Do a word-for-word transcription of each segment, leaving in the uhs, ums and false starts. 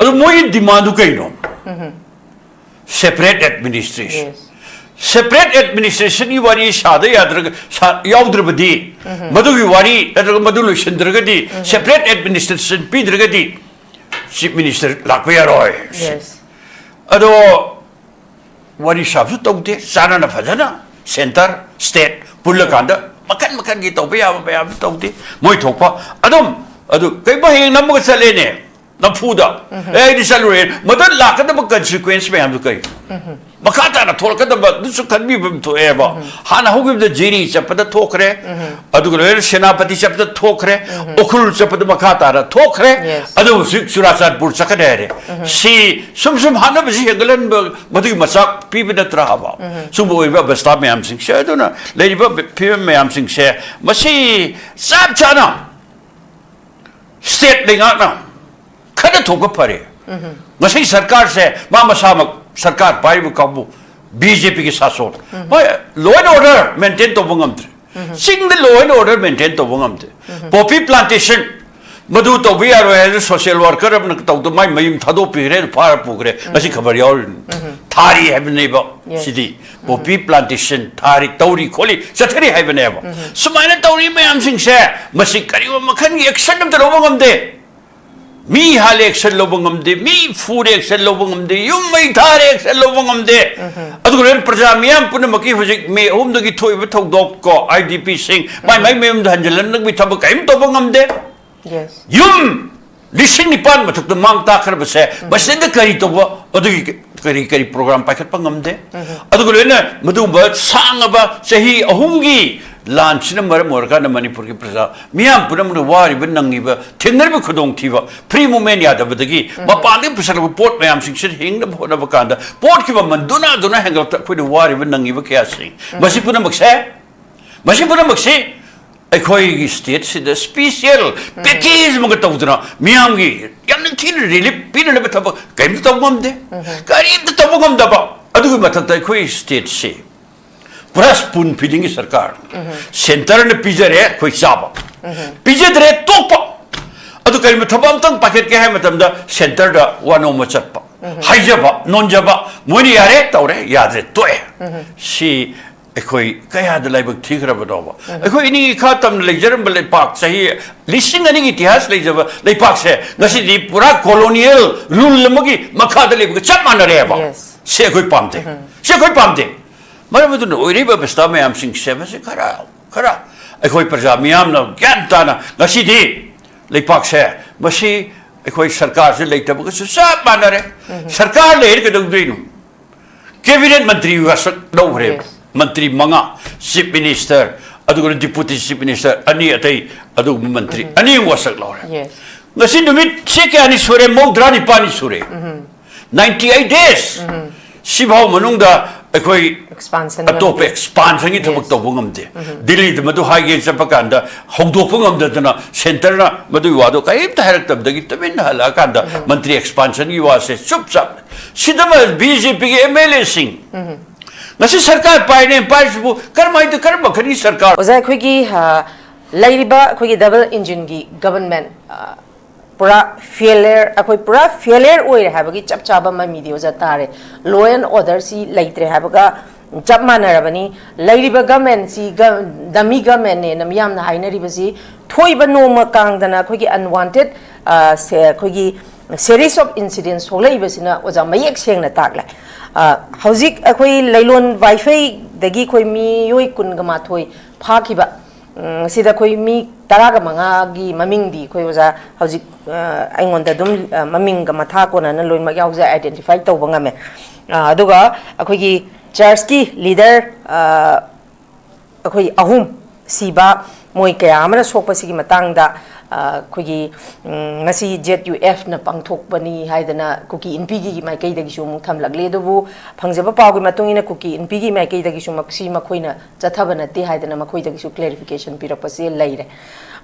ꯑꯗꯨ ꯃꯣꯏꯒꯤ ꯗꯤꯃꯥꯟꯗꯨ ꯀꯩꯅꯣ? Separate administration. Yes. ꯁꯦꯄꯔꯦꯠ ꯑꯦꯗꯃꯤꯅꯤꯁꯇ꯭ꯔꯦꯁꯟꯒꯤ ꯋꯥꯔꯤ ꯁꯥꯗ ꯌꯥꯗ꯭ꯔꯒ ꯁꯥ- ꯌꯥꯎꯗ꯭ꯔꯕꯗꯤ, ꯃꯗꯨꯒꯤ ꯋꯥꯔꯤ ꯅꯠꯇ꯭ꯔꯒ ꯃꯗꯨ ꯂꯣꯏꯁꯤꯟꯗ꯭ꯔꯒꯗꯤ, ꯁꯦꯄꯔꯦꯠ ꯑꯦꯗꯃꯤꯅꯤꯁꯇ꯭ꯔꯦꯁꯟ ꯄꯤꯗ꯭ꯔꯒꯗꯤ, ꯆꯤꯐ ꯃꯤꯅꯤꯁꯇꯔ ꯂꯥꯛꯄ ꯌꯥꯔꯣꯏ꯫ Yes. ꯑꯗꯣ ꯋꯥꯔꯤ ꯁꯥꯕꯁꯨ ꯇꯧꯗꯦ, ꯆꯥꯟꯅꯅ ꯐꯖꯅ ꯁꯦꯟꯇꯔ ꯁ꯭ꯇꯦꯠ ꯄꯨꯜꯂꯀꯥꯟꯗ ꯃꯈꯟ ꯃꯈꯟꯒꯤ ꯇꯧꯕ ꯌꯥꯕ ꯃꯌꯥꯝꯁꯨ ꯇꯧꯗꯦ꯫ ꯃꯣꯏ ꯊꯣꯛꯄ ꯑꯗꯨꯝ, ꯑꯗꯨ ꯀꯩꯒꯨꯝꯕ ꯍꯌꯦꯡ ꯅꯝꯃꯒ ꯆꯠꯂꯦꯅꯦ, ꯅꯝꯐꯨꯗ, "ꯑꯦ, ꯑꯩꯗꯤ ꯆꯠꯂꯨꯔꯦ", ꯃꯗꯨ ꯂꯥꯛꯀꯗꯕ ꯀꯟꯁꯤꯀ꯭ꯋꯦꯟꯁ ꯃꯌꯥꯝꯗꯨ ꯀꯩ? ꯃꯈꯥ ꯇꯥꯅ ꯊꯣꯛꯂꯛꯀꯗꯕ ꯑꯗꯨꯁꯨ ꯈꯟꯕꯤꯕ ꯑꯃ ꯊꯣꯛꯑꯦꯕ꯫ ꯍꯥꯟꯅ ꯍꯧꯈꯤꯕꯗ ꯖꯤꯔꯤ ꯆꯠꯄꯗ ꯊꯣꯛꯈ꯭ꯔꯦ, ꯑꯗꯨꯒ ꯂꯣꯏꯅ ꯁꯦꯅꯥꯄꯇꯤ ꯆꯠꯄꯗ ꯊꯣꯛꯈ꯭ꯔꯦ, ꯎꯈ꯭ꯔꯨꯜ ꯆꯠꯄꯗ ꯃꯈꯥ ꯇꯥꯅ ꯊꯣꯛꯈ꯭ꯔꯦ꯫ Yes. ꯑꯗꯨ ꯍꯧꯖꯤꯛ ꯆꯨꯔꯥꯆꯥꯟꯄꯨꯔ ꯆꯠꯀꯅꯤ ꯍꯥꯏꯔꯦ꯫ ꯁꯤ ꯁꯨꯝ ꯁꯨꯝ ꯍꯥꯠꯅꯕꯁꯤ ꯍꯦꯟꯒꯠꯍꯟꯕ, ꯃꯗꯨꯒꯤ ꯃꯆꯥꯛ ꯄꯤꯕ ꯅꯠꯇ꯭ꯔꯥ ꯍꯥꯏꯕ? ꯁꯨꯝꯕ ꯑꯣꯏꯕ ꯑꯕꯁꯊꯥ ꯃꯌꯥꯝꯁꯤꯡꯁꯦ, ꯑꯗꯨꯅ ꯂꯩꯔꯤꯕ ꯐꯤꯕꯝ ꯃꯌꯥꯝꯁꯤꯡꯁꯦ, ꯃꯁꯤ ꯆꯞ ꯆꯥꯅ ꯁ꯭ꯇꯦꯠ ꯂꯩꯉꯥꯛꯅ ꯈꯟꯅ ꯊꯣꯛꯄ ꯐꯔꯦ꯫ ꯉꯁꯤ ꯁꯔꯀꯥꯔꯁꯦ ꯃꯥ ꯃꯁꯥꯃꯛ ꯁꯔꯀꯥꯔ ꯄꯥꯏꯔꯤꯕ ꯀꯥꯡꯕꯨ, ꯕꯤ ꯖꯦ ꯄꯤꯒꯤ ꯁꯥꯁꯣꯟ, ꯃꯣꯏ law and order maintain ꯇꯧꯕ ꯉꯝꯗ꯭ꯔꯦ꯫ ꯆꯤꯡꯗ law and order maintain ꯇꯧꯕ ꯉꯝꯗꯦ꯫ ꯄꯣꯄꯤ ꯄ꯭ꯂꯥꯟꯇꯦꯁꯟ, ꯃꯗꯨ ꯇꯧꯕ ꯌꯥꯔꯣꯏ ꯍꯥꯏꯗꯅ ꯁꯣꯁꯤꯌꯦꯜ ꯋꯥꯔꯀꯔ ꯑꯃꯅ ꯇꯧꯗ ꯃꯥꯏ ꯃꯌꯨꯝ ꯊꯥꯗꯣꯛꯄꯤꯈ꯭ꯔꯦ, ꯐꯥꯔ ꯄꯨꯈ꯭ꯔꯦ꯫ ꯉꯁꯤ ꯈꯕꯔ ꯌꯥꯎꯔꯤꯅꯤ꯫ ꯊꯥꯔꯤ ꯍꯥꯏꯕꯅꯦꯕ꯫ Yes. ꯁꯤꯗꯤ ꯄꯣꯄꯤ ꯄ꯭ꯂꯥꯟꯇꯦꯁꯟ ꯊꯥꯔꯤ, ꯇꯧꯔꯤ ꯈꯣꯠꯂꯤ, ꯆꯠꯊꯔꯤ ꯍꯥꯏꯕꯅꯦꯕ꯫ ꯁꯨꯃꯥꯏꯅ ꯇꯧꯔꯤ ꯃꯌꯥꯝꯁꯤꯡꯁꯦ, ꯃꯁꯤ ꯀꯔꯤꯒꯨꯝꯕ ꯃꯈꯜꯒꯤ ꯑꯦꯛꯁꯟ ꯑꯝꯇ ꯂꯧꯕ ꯉꯝꯗꯦ꯫ ꯃꯤ ꯍꯥꯠꯂꯦ, ꯑꯦꯛꯁꯟ ꯂꯧꯕ ꯉꯝꯗꯦ꯫ ꯃꯤ ꯐꯨꯔꯦ, ꯑꯦꯛꯁꯟ ꯂꯧꯕ ꯉꯝꯗꯦ꯫ ꯌꯨꯝ ꯃꯩ ꯊꯥꯔꯦ, ꯑꯦꯛꯁꯟ ꯂꯧꯕ ꯉꯝꯗꯦ꯫ ꯑꯗꯨꯒ ꯂꯣꯏꯅ ꯄ꯭ꯔꯖꯥ ꯃꯤꯌꯥꯝ ꯄꯨꯝꯅꯃꯛꯀꯤ ꯍꯧꯖꯤꯛ ꯃꯦ ꯑꯍꯨꯝꯗꯒꯤ ꯊꯣꯛꯏꯕ ꯊꯧꯗꯣꯛ ꯀꯣ, ꯑꯥꯏ ꯗꯤ ꯄꯤꯁꯤꯡ ꯃꯥꯏ ꯃꯥꯏ ꯃꯌꯨꯝꯗ ꯍꯟꯖꯤꯜꯍꯟꯅꯕꯒꯤ ꯊꯕꯛ ꯀꯔꯤꯝ ꯇꯧꯕ ꯉꯝꯗꯦ꯫ Yes. ꯌꯨꯝ ꯂꯤꯁꯤꯡ ꯅꯤꯄꯥꯟ ꯃꯊꯛꯇ ꯃꯥꯡ ꯇꯥꯛꯈ꯭ꯔꯕꯁꯦ, ꯃꯁꯤꯗ ꯀꯔꯤ ꯇꯧꯕ, ꯑꯗꯨꯒꯤ ꯀꯔꯤ ꯀꯔꯤ ꯄ꯭ꯔꯣꯒ꯭ꯔꯥꯝ ꯄꯥꯏꯈꯠꯄ ꯉꯝꯗꯦ? ꯑꯗꯨꯒ ꯂꯣꯏꯅ ꯃꯗꯨꯒꯨꯝꯕ ꯁꯥꯡꯉꯕ ꯆꯍꯤ ꯑꯍꯨꯝꯒꯤ ꯂꯥꯟꯁꯤꯅ ꯃꯔꯝ ꯑꯣꯏꯔꯀꯥꯟꯗ ꯃꯅꯤꯄꯨꯔꯒꯤ ꯄ꯭ꯔꯖꯥ ꯃꯤꯌꯥꯝ ꯄꯨꯝꯅꯃꯛꯅ ꯋꯥꯔꯤꯕ, ꯅꯪꯉꯤꯕ, ꯊꯦꯡꯅꯔꯤꯕ ꯈꯨꯗꯣꯡꯊꯤꯕ, ꯐ꯭ꯔꯤ ꯃꯨꯚꯃꯦꯟ ꯌꯥꯗꯕꯗꯒꯤ ꯃꯄꯥꯟꯗꯒꯤ ꯄꯨꯁꯜꯂꯛꯄ ꯄꯣꯠ ꯃꯌꯥꯝꯁꯤꯡꯁꯤꯅ ꯍꯤꯡꯅꯕ ꯍꯣꯠꯅꯕ ꯀꯥꯟꯗ ꯄꯣꯠꯀꯤ ꯃꯃꯜ ꯗꯨꯅ ꯗꯨꯅ ꯍꯦꯟꯒꯠꯂꯛꯇ ꯑꯩꯈꯣꯏꯅ ꯋꯥꯔꯤꯕ, ꯅꯪꯉꯤꯕ ꯀꯌꯥꯁꯤꯡ, ꯃꯁꯤ ꯄꯨꯝꯅꯃꯛꯁꯦ, ꯃꯁꯤ ꯄꯨꯝꯅꯃꯛꯁꯤ ꯑꯩꯈꯣꯏꯒꯤ ꯁ꯭ꯇꯦꯠꯁꯤꯗ ꯁ꯭ꯄꯤꯁꯦꯜ ꯄꯦꯀꯦꯖ ꯑꯃꯒ ꯇꯧꯗꯅ ꯃꯤꯌꯥꯝꯒꯤ ꯌꯥꯝꯅ ꯊꯤꯅ ꯔꯤꯂꯤꯐ ꯄꯤꯅꯅꯕ ꯊꯕꯛ ꯀꯔꯤꯝꯇ ꯇꯧꯕ ꯉꯝꯗꯦ꯫ ꯀꯔꯤꯝꯇ ꯇꯧꯕ ꯉꯝꯗꯕ꯫ ꯑꯗꯨꯒꯤ ꯃꯊꯛꯇ ꯑꯩꯈꯣꯏ ꯁ꯭ꯇꯦꯠꯁꯤ ꯄꯨꯔꯥ ꯁ꯭ꯄꯨꯟ ꯐꯤꯗꯤꯡꯒꯤ ꯁꯔꯀꯥꯔ꯫ ꯁꯦꯟꯇꯔꯅ ꯄꯤꯖꯔꯦ, ꯑꯩꯈꯣꯏ ꯆꯥꯕ꯫ ꯄꯤꯖꯗ꯭ꯔꯦ, ꯇꯣꯛꯄ꯫ ꯑꯗꯨ ꯀꯔꯤꯒꯨꯝꯕ ꯊꯕꯛ ꯑꯝꯇꯪ ꯄꯥꯏꯈꯠꯀꯦ ꯍꯥꯏꯕ ꯃꯇꯝꯗ ꯁꯦꯟꯇꯔꯗ ꯋꯥ ꯅꯣꯝꯕ ꯆꯠꯄ, ꯍꯥꯏꯖꯕ, ꯅꯣꯟꯖꯕ, ꯃꯣꯏꯅ ꯌꯥꯔꯦ, ꯇꯧꯔꯦ, ꯌꯥꯗ꯭ꯔꯦ, ꯇꯣꯛꯑꯦ꯫ ꯁꯤ ꯑꯩꯈꯣꯏ ꯀꯌꯥꯗ ꯂꯥꯏꯕꯛ ꯊꯤꯈ꯭ꯔꯕꯅꯣꯕ? ꯑꯩꯈꯣꯏ ꯏꯅꯤꯡ ꯏꯈꯥ ꯇꯝꯅ ꯂꯩꯖꯔꯝꯕ ꯂꯩꯄꯥꯛ, ꯆꯍꯤ ꯂꯤꯁꯤꯡ ꯑꯅꯤꯒꯤ ꯏꯇꯤꯍꯥꯁ ꯂꯩꯖꯕ ꯂꯩꯄꯥꯛꯁꯦ ꯉꯁꯤꯗꯤ ꯄꯨꯔꯥ colonial rule ꯑꯃꯒꯤ ꯃꯈꯥꯗ ꯂꯩꯕꯒ ꯆꯞ ꯃꯥꯟꯅꯔꯦꯕ꯫ Yes. ꯁꯤ ꯑꯩꯈꯣꯏ ꯄꯥꯝꯗꯦ꯫ ꯁꯤ ꯑꯩꯈꯣꯏ ꯄꯥꯝꯗꯦ꯫ ꯃꯔꯝ ꯑꯗꯨꯅ ꯑꯣꯏꯔꯤꯕ ꯑꯕꯁꯇꯥ ꯃꯌꯥꯝꯁꯤꯡꯁꯦ ꯃꯁꯤ ꯈꯔ, ꯈꯔ ꯑꯩꯈꯣꯏ ꯄ꯭ꯔꯖꯥ ꯃꯤꯌꯥꯝꯅ ꯒ꯭ꯌꯥꯟ ꯇꯥꯅ ꯉꯁꯤꯗꯤ ꯂꯩꯄꯥꯛꯁꯦ ꯃꯁꯤ ꯑꯩꯈꯣꯏ ꯁꯔꯀꯥꯔꯁꯦ ꯂꯩꯇꯕꯒꯁꯨ ꯆꯞ ꯃꯥꯟꯅꯔꯦ꯫ ꯁꯔꯀꯥꯔ ꯂꯩꯔ ꯀꯩꯗꯧꯗꯣꯏꯅꯣ? ꯀꯦꯕꯤꯅꯦꯠ ꯃꯟꯇ꯭ꯔꯤ ꯋꯥꯁꯛ ꯂꯧꯈ꯭ꯔꯦꯕ꯫ Yes. ꯃꯟꯇ꯭ꯔꯤ ꯃꯉꯥ, ꯆꯤꯐ ꯃꯤꯅꯤꯁꯇꯔ, ꯑꯗꯨꯒ ꯗꯤꯄꯨꯇꯤ ꯆꯤꯐ ꯃꯤꯅꯤꯁꯇꯔ ꯑꯅꯤ, ꯑꯇꯩ ꯑꯗꯨꯒꯨꯝꯕ ꯃꯟꯇ꯭ꯔꯤ ꯑꯅꯤ ꯑꯃ ꯋꯥꯁꯛ ꯂꯧꯔꯦ꯫ Yes. ꯉꯁꯤ ꯅꯨꯃꯤꯠꯁꯦ ꯀꯌꯥꯅꯤ ꯁꯨꯔꯦ? ꯃꯧꯗ꯭ꯔꯥ ꯅꯤꯄꯥꯜꯅꯤ ꯁꯨꯔꯦ꯫ Ninety eight days꯫ ꯁꯤꯐꯥꯎ ꯃꯅꯨꯡꯗ ꯑꯩꯈꯣꯏ Expansion ꯑꯇꯣꯞꯄ ꯉꯝꯗꯦ꯫ Expansionꯒꯤ ꯊꯕꯛ Yes. ꯇꯧꯕ ꯉꯝꯗꯦ꯫ ꯗꯤꯜꯂꯤꯗ ꯃꯗꯨ ꯍꯥꯏꯒꯦ ꯆꯠꯄ ꯀꯥꯟꯗ ꯍꯧꯗꯣꯛꯄ ꯉꯝꯗꯗꯅ ꯁꯦꯟꯇꯔꯅ ꯃꯗꯨꯒꯤ ꯋꯥꯗꯣ ꯀꯔꯤꯝꯇ ꯍꯥꯏꯔꯛꯇꯕꯗꯒꯤ ꯇꯨꯃꯤꯟꯅ ꯍꯜꯂꯛꯑꯀꯥꯟꯗ ꯃꯟꯇ꯭ꯔꯤ expansionꯒꯤ ꯋꯥꯁꯦ ꯆꯨꯞ ꯆꯥꯞ꯫ ꯁꯤꯗ ꯕꯤ ꯖꯦ ꯄꯤꯒꯤ ꯑꯦꯝ ꯑꯦꯜ ꯑꯦꯁꯤꯡ ꯉꯁꯤ ꯁꯔꯀꯥꯔ ꯄꯥꯏꯔꯦ, ꯄꯥꯏꯔꯤꯁꯤꯕꯨ ꯀꯔꯝꯍꯥꯏꯅ, ꯀꯔꯝꯕ ꯈꯔꯤ ꯁꯔꯀꯥꯔ? ꯑꯣꯖꯥ, ꯑꯩꯈꯣꯏꯒꯤ, ꯑ, ꯂꯩꯔꯤꯕ ꯑꯩꯈꯣꯏꯒꯤ double engineꯒꯤ government, ꯑ, ꯄꯨꯔꯥ failure, ꯑꯩꯈꯣꯏ ꯄꯨꯔꯥ failure ꯑꯣꯏꯔꯦ ꯍꯥꯏꯕꯒꯤ ꯆꯞ ꯆꯥꯕ ꯃꯃꯤꯗꯤ ꯑꯣꯖꯥ ꯇꯥꯔꯦ꯫ Law and orderꯁꯤ ꯂꯩꯇ꯭ꯔꯦ ꯍꯥꯏꯕꯒ ꯆꯞ ꯃꯥꯟꯅꯔꯕꯅꯤ꯫ ꯂꯩꯔꯤꯕ governmentꯁꯤ ꯒ-, dummy governmentꯅꯦꯅ ꯃꯤꯌꯥꯝꯅ ꯍꯥꯏꯅꯔꯤꯕꯁꯤ ꯊꯣꯛꯏꯕ ꯅꯣꯡꯃ ꯀꯥꯡꯗꯅ ꯑꯩꯈꯣꯏꯒꯤ unwanted, ꯑ, ꯁꯦ-, ꯑꯩꯈꯣꯏꯒꯤ series of incidents ꯊꯣꯛꯂꯛꯏꯕꯁꯤꯅ ꯑꯣꯖꯥ ꯃꯌꯦꯛ ꯁꯦꯡꯅ ꯇꯥꯛꯂꯦ꯫ ꯑ, ꯍꯧꯖꯤꯛ ꯑꯩꯈꯣꯏ ꯂꯩꯂꯣꯟ ꯋꯥꯏꯐꯩꯗꯒꯤ ꯑꯩꯈꯣꯏ ꯃꯤꯑꯣꯏ ꯀꯨꯟꯒ ꯃꯥꯊꯣꯏ ꯐꯥꯈꯤꯕ, ꯎꯝ, ꯁꯤꯗ ꯑꯩꯈꯣꯏ ꯃꯤ ꯇꯔꯥꯒ ꯃꯉꯥꯒꯤ ꯃꯃꯤꯡꯗꯤ ꯑꯩꯈꯣꯏ ꯑꯣꯖꯥ ꯍꯧꯖꯤꯛ, ꯑ, ꯑꯩꯉꯣꯟꯗ ꯑꯗꯨꯝ, ꯑ, ꯃꯃꯤꯡꯒ ꯃꯊꯥ ꯀꯣꯟꯅꯅ ꯂꯣꯏꯅꯃꯛ ꯌꯥꯎꯖꯩ, identify ꯇꯧꯕ ꯉꯝꯃꯦ꯫ ꯑ, ꯑꯗꯨꯒ ꯑꯩꯈꯣꯏꯒꯤ churchꯀꯤ leader, ꯑ, ꯑꯩꯈꯣꯏ ꯑꯍꯨꯝ ꯁꯤꯕ, ꯃꯣꯏ ꯀꯌꯥ ꯑꯃꯅ ꯁꯣꯛꯄꯁꯤꯒꯤ ꯃꯇꯥꯡꯗ, ꯑ, ꯑꯩꯈꯣꯏꯒꯤ, ꯎꯝ, ꯉꯁꯤ Z U Fꯅ ꯄꯥꯡꯊꯣꯛꯄꯅꯤ ꯍꯥꯏꯗꯅ ꯀꯨꯀꯤ ꯏꯟꯄꯤꯒꯤ ꯃꯥꯏꯀꯩꯗꯒꯤꯁꯨ ꯑꯃꯨꯛ ꯊꯝꯂꯛꯂꯤ꯫ ꯑꯗꯨꯕꯨ ꯐꯪꯖꯕ ꯄꯥꯎꯒꯤ ꯃꯇꯨꯡ ꯏꯟꯅ ꯀꯨꯀꯤ ꯏꯟꯄꯤꯒꯤ ꯃꯥꯏꯀꯩꯗꯒꯤꯁꯨ ꯃꯁꯤ ꯃꯈꯣꯏꯅ ꯆꯠꯊꯕ ꯅꯠꯇꯦ ꯍꯥꯏꯗꯅ ꯃꯈꯣꯏꯗꯒꯤꯁꯨ clarification ꯄꯤꯔꯛꯄꯁꯦ ꯂꯩꯔꯦ꯫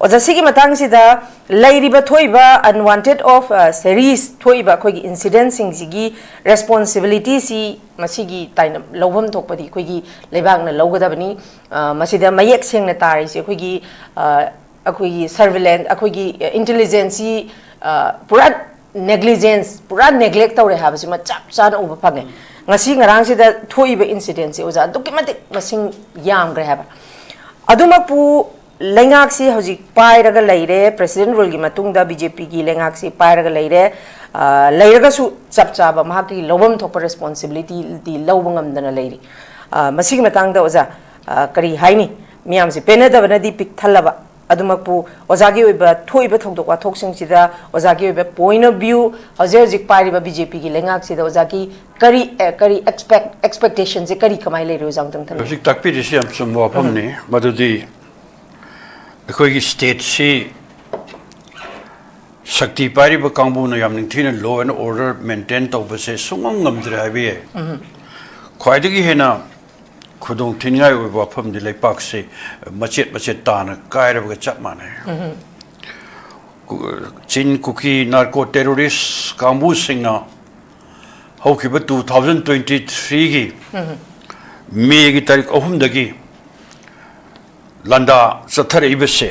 ꯑꯣꯖꯥ, ꯁꯤꯒꯤ ꯃꯇꯥꯡꯁꯤꯗ ꯂꯩꯔꯤꯕ ꯊꯣꯛꯏꯕ unwanted of, ꯑ, series ꯊꯣꯛꯏꯕ ꯑꯩꯈꯣꯏꯒꯤ incidentꯁꯤꯡꯁꯤꯒꯤ responsibilityꯁꯤ ꯃꯁꯤꯒꯤ ꯇꯥꯏꯅ ꯂꯧꯐꯝ ꯊꯣꯛꯄꯗꯤ ꯑꯩꯈꯣꯏꯒꯤ ꯂꯩꯕꯥꯛꯅ ꯂꯧꯒꯗꯕꯅꯤ꯫ ꯑ, ꯃꯁꯤꯗ ꯃꯌꯦꯛ ꯁꯦꯡꯅ ꯇꯥꯔꯤꯁꯦ ꯑꯩꯈꯣꯏꯒꯤ, ꯑ, ꯑꯩꯈꯣꯏꯒꯤ ꯁꯔꯚꯤꯂꯦꯟꯁ, ꯑꯩꯈꯣꯏꯒꯤ ꯏꯟꯇꯦꯂꯤꯖꯦꯟꯁꯁꯤ ꯄꯨꯔꯥ ꯅꯦꯒ꯭ꯂꯤꯖꯦꯟꯁ, ꯄꯨꯔꯥ ꯅꯦꯒ꯭ꯂꯦꯛ ꯇꯧꯔꯦ ꯍꯥꯏꯕꯁꯤꯃ ꯆꯞ ꯆꯥꯅ ꯎꯕ ꯐꯪꯉꯦ꯫ ꯉꯁꯤ ꯉꯔꯥꯡꯁꯤꯗ ꯊꯣꯛꯏꯕ ꯏꯟꯁꯤꯗꯦꯟꯁꯁꯤ, ꯑꯣꯖꯥ, ꯑꯗꯨꯛꯀꯤ ꯃꯇꯤꯛ ꯃꯁꯤꯡ ꯌꯥꯝꯈ꯭ꯔꯦ ꯍꯥꯏꯕ꯫ ꯑꯗꯨꯃꯛꯄꯨ ꯂꯩꯉꯥꯛꯁꯤ ꯍꯧꯖꯤꯛ ꯄꯥꯏꯔꯒ ꯂꯩꯔꯦ, ꯄ꯭ꯔꯦꯁꯤꯗꯦꯟ ꯔꯨꯜꯒꯤ ꯃꯇꯨꯡꯗ ꯕꯤ ꯖꯦ ꯄꯤꯒꯤ ꯂꯩꯉꯥꯛꯁꯤ ꯄꯥꯏꯔꯒ ꯂꯩꯔꯦ꯫ ꯑ, ꯂꯩꯔꯒꯁꯨ ꯆꯞ ꯆꯥꯕ ꯃꯍꯥꯛꯀꯤ ꯂꯧꯐꯝ ꯊꯣꯛꯄ ꯔꯦꯁꯄꯣꯟꯁꯤꯕꯤꯂꯤꯇꯤꯗꯤ ꯂꯧꯕ ꯉꯝꯗꯅ ꯂꯩꯔꯤ꯫ ꯑ, ꯃꯁꯤꯒꯤ ꯃꯇꯥꯡꯗ, ꯑꯣꯖꯥ, ꯑ, ꯀꯔꯤ ꯍꯥꯏꯅꯤ? ꯃꯤꯌꯥꯝꯁꯤ ꯄꯦꯟꯅꯗꯕꯅꯗꯤ ꯄꯤꯛ ꯊꯜꯂꯕ, ꯑꯗꯨꯃꯛꯄꯨ ꯑꯣꯖꯥꯒꯤ ꯑꯣꯏꯕ ꯊꯣꯛꯏꯕ ꯊꯧꯗꯣꯛ ꯋꯥꯊꯣꯛꯁꯤꯡꯁꯤꯗ ꯑꯣꯖꯥꯒꯤ ꯑꯣꯏꯕ ꯄꯣꯏꯟ ꯑꯣꯐ ꯚ꯭ꯌꯨ, ꯍꯧꯖꯤꯛ ꯍꯧꯖꯤꯛ ꯄꯥꯏꯔꯤꯕ ꯕꯤ ꯖꯦ ꯄꯤꯒꯤ ꯂꯩꯉꯥꯛꯁꯤꯗ ꯑꯣꯖꯥꯒꯤ ꯀꯔꯤ, ꯑꯦ, ꯀꯔꯤ ꯑꯦꯛꯁꯄꯦꯛ-, ꯑꯦꯛꯁꯄꯦꯛꯇꯦꯁꯟꯁꯦ ꯀꯔꯤ, ꯀꯃꯥꯏꯅ ꯂꯩꯔꯤ, ꯑꯣꯖꯥ, ꯑꯃꯨꯛꯇꯪ ꯊꯝꯕꯤꯌꯨ꯫ ꯍꯧꯖꯤꯛ ꯇꯥꯛꯄꯤꯔꯤꯁꯤ ꯌꯥꯝ ꯆꯨꯝꯕ ꯋꯥꯐꯝꯅꯤ꯫ ꯃꯗꯨꯗꯤ ꯑꯩꯈꯣꯏꯒꯤ ꯁ꯭ꯇꯦꯠꯁꯤ ꯁꯛꯇꯤ ꯄꯥꯏꯔꯤꯕ ꯀꯥꯡꯕꯨꯅ ꯌꯥꯝ ꯅꯤꯡꯊꯤꯅ law and order maintain ꯇꯧꯕꯁꯦ ꯁꯨꯡꯉꯝ ꯉꯝꯗ꯭ꯔꯦ ꯍꯥꯏꯕ ꯌꯥꯏ꯫ ꯈ꯭ꯋꯥꯏꯗꯒꯤ ꯍꯦꯟꯅ ꯈꯨꯗꯣꯡ ꯊꯤꯅꯤꯡꯉꯥꯏ ꯑꯣꯏꯕ ꯋꯥꯐꯝꯗꯤ ꯂꯩꯄꯥꯛꯁꯦ ꯃꯆꯦꯠ ꯃꯆꯦꯠ ꯇꯥꯅ ꯀꯥꯏꯔꯕꯒ ꯆꯞ ꯃꯥꯟꯅꯩ꯫ ꯀꯨ-, ꯆꯤꯟ ꯀꯨꯀꯤ ꯅꯥꯔꯀꯣ ꯇꯦꯔꯣꯔꯤꯁ ꯀꯥꯡꯕꯨꯁꯤꯡꯅ ꯍꯧꯈꯤꯕ two thousand twenty three ꯒꯤ ꯃꯦꯒꯤ ꯇꯥꯔꯤꯛ ꯑꯍꯨꯝꯗꯒꯤ ꯂꯥꯟꯗꯥ ꯆꯠꯊꯔꯛꯏꯕꯁꯦ,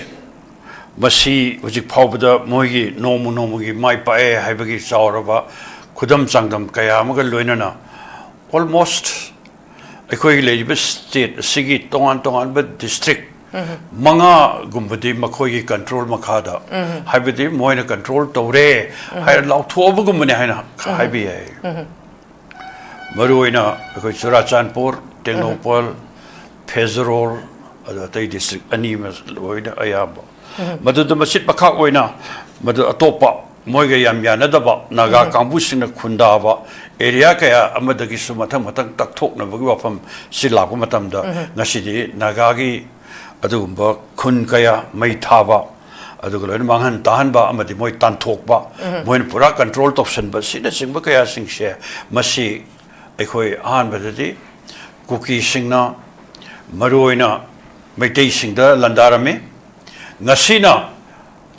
ꯃꯁꯤ ꯍꯧꯖꯤꯛ ꯐꯥꯎꯕꯗ ꯃꯣꯏꯒꯤ ꯅꯣꯡꯃ ꯅꯣꯡꯃꯒꯤ ꯃꯥꯏ ꯄꯥꯛꯑꯦ ꯍꯥꯏꯕꯒꯤ ꯆꯥꯎꯔꯕ ꯈꯨꯗꯝ ꯆꯥꯡꯗꯝ ꯀꯌꯥ ꯑꯃꯒ ꯂꯣꯏꯅꯅ almost ꯑꯩꯈꯣꯏꯒꯤ ꯂꯩꯔꯤꯕ ꯁ꯭ꯇꯦꯠ ꯑꯁꯤꯒꯤ ꯇꯣꯉꯥꯟ ꯇꯣꯉꯥꯟꯕ ꯗꯤꯁꯇ꯭ꯔꯤꯛ ꯃꯉꯥꯒꯨꯝꯕꯗꯤ ꯃꯈꯣꯏꯒꯤ ꯀꯟꯇ꯭ꯔꯣꯜ ꯃꯈꯥꯗ, ꯍꯥꯏꯕꯗꯤ ꯃꯣꯏꯅ ꯀꯟꯇ꯭ꯔꯣꯜ ꯇꯧꯔꯦ ꯍꯥꯏꯔ ꯂꯥꯎꯊꯣꯛꯑꯕꯒꯨꯝꯕꯅꯦ ꯍꯥꯏꯅ ꯍꯥꯏꯕ ꯌꯥꯏ꯫ ꯃꯔꯨꯑꯣꯏꯅ ꯑꯩꯈꯣꯏ ꯆꯨꯔꯥꯆꯥꯟꯄꯨꯔ, ꯇꯦꯡꯅꯧꯄꯜ, ꯐꯦꯖꯔꯣꯜ, ꯑꯗꯨ ꯑꯇꯩ ꯗꯤꯁꯇ꯭ꯔꯤꯛ ꯑꯅꯤ ꯑꯃ ꯂꯣꯏꯅ ꯑꯌꯥꯝꯕ꯫ ꯃꯗꯨꯗ ꯃꯆꯤꯠ ꯃꯈꯥ ꯑꯣꯏꯅ ꯃꯗꯨ ꯑꯇꯣꯞꯄ ꯃꯣꯏꯒ ꯌꯥꯝ ꯌꯥꯅꯗꯕ ꯅꯥꯒꯥ ꯀꯥꯡꯕꯨꯁꯤꯡꯅ ꯈꯨꯟꯗꯥꯕ ꯑꯦꯔꯤꯌꯥ ꯀꯌꯥ ꯑꯃꯗꯒꯤꯁꯨ ꯃꯊꯪ ꯃꯊꯪ ꯇꯛꯊꯣꯛꯅꯕꯒꯤ ꯋꯥꯐꯝ ꯁꯤ ꯂꯥꯛꯄ ꯃꯇꯝꯗ, ꯉꯁꯤꯗꯤ ꯅꯥꯒꯥꯒꯤ ꯑꯗꯨꯒꯨꯝꯕ ꯈꯨꯟ ꯀꯌꯥ ꯃꯩ ꯊꯥꯕ, ꯑꯗꯨꯒ ꯂꯣꯏꯅ ꯃꯥꯡꯍꯟ ꯇꯥꯍꯟꯕ ꯑꯃꯗꯤ ꯃꯣꯏ ꯇꯥꯟꯊꯣꯛꯄ, ꯃꯣꯏꯅ ꯄꯨꯔꯥ ꯀꯟꯇ꯭ꯔꯣꯜ ꯇꯧꯁꯟꯕ, ꯁꯤꯅꯆꯤꯡꯕ ꯀꯌꯥꯁꯤꯡꯁꯦ, ꯃꯁꯤ ꯑꯩꯈꯣꯏ ꯑꯍꯥꯟꯕꯗꯗꯤ ꯀꯨꯀꯤꯁꯤꯡꯅ ꯃꯔꯨꯑꯣꯏꯅ ꯃꯩꯇꯩꯁꯤꯡꯗ ꯂꯥꯟꯗꯥꯔꯝꯃꯤ꯫ ꯉꯁꯤꯅ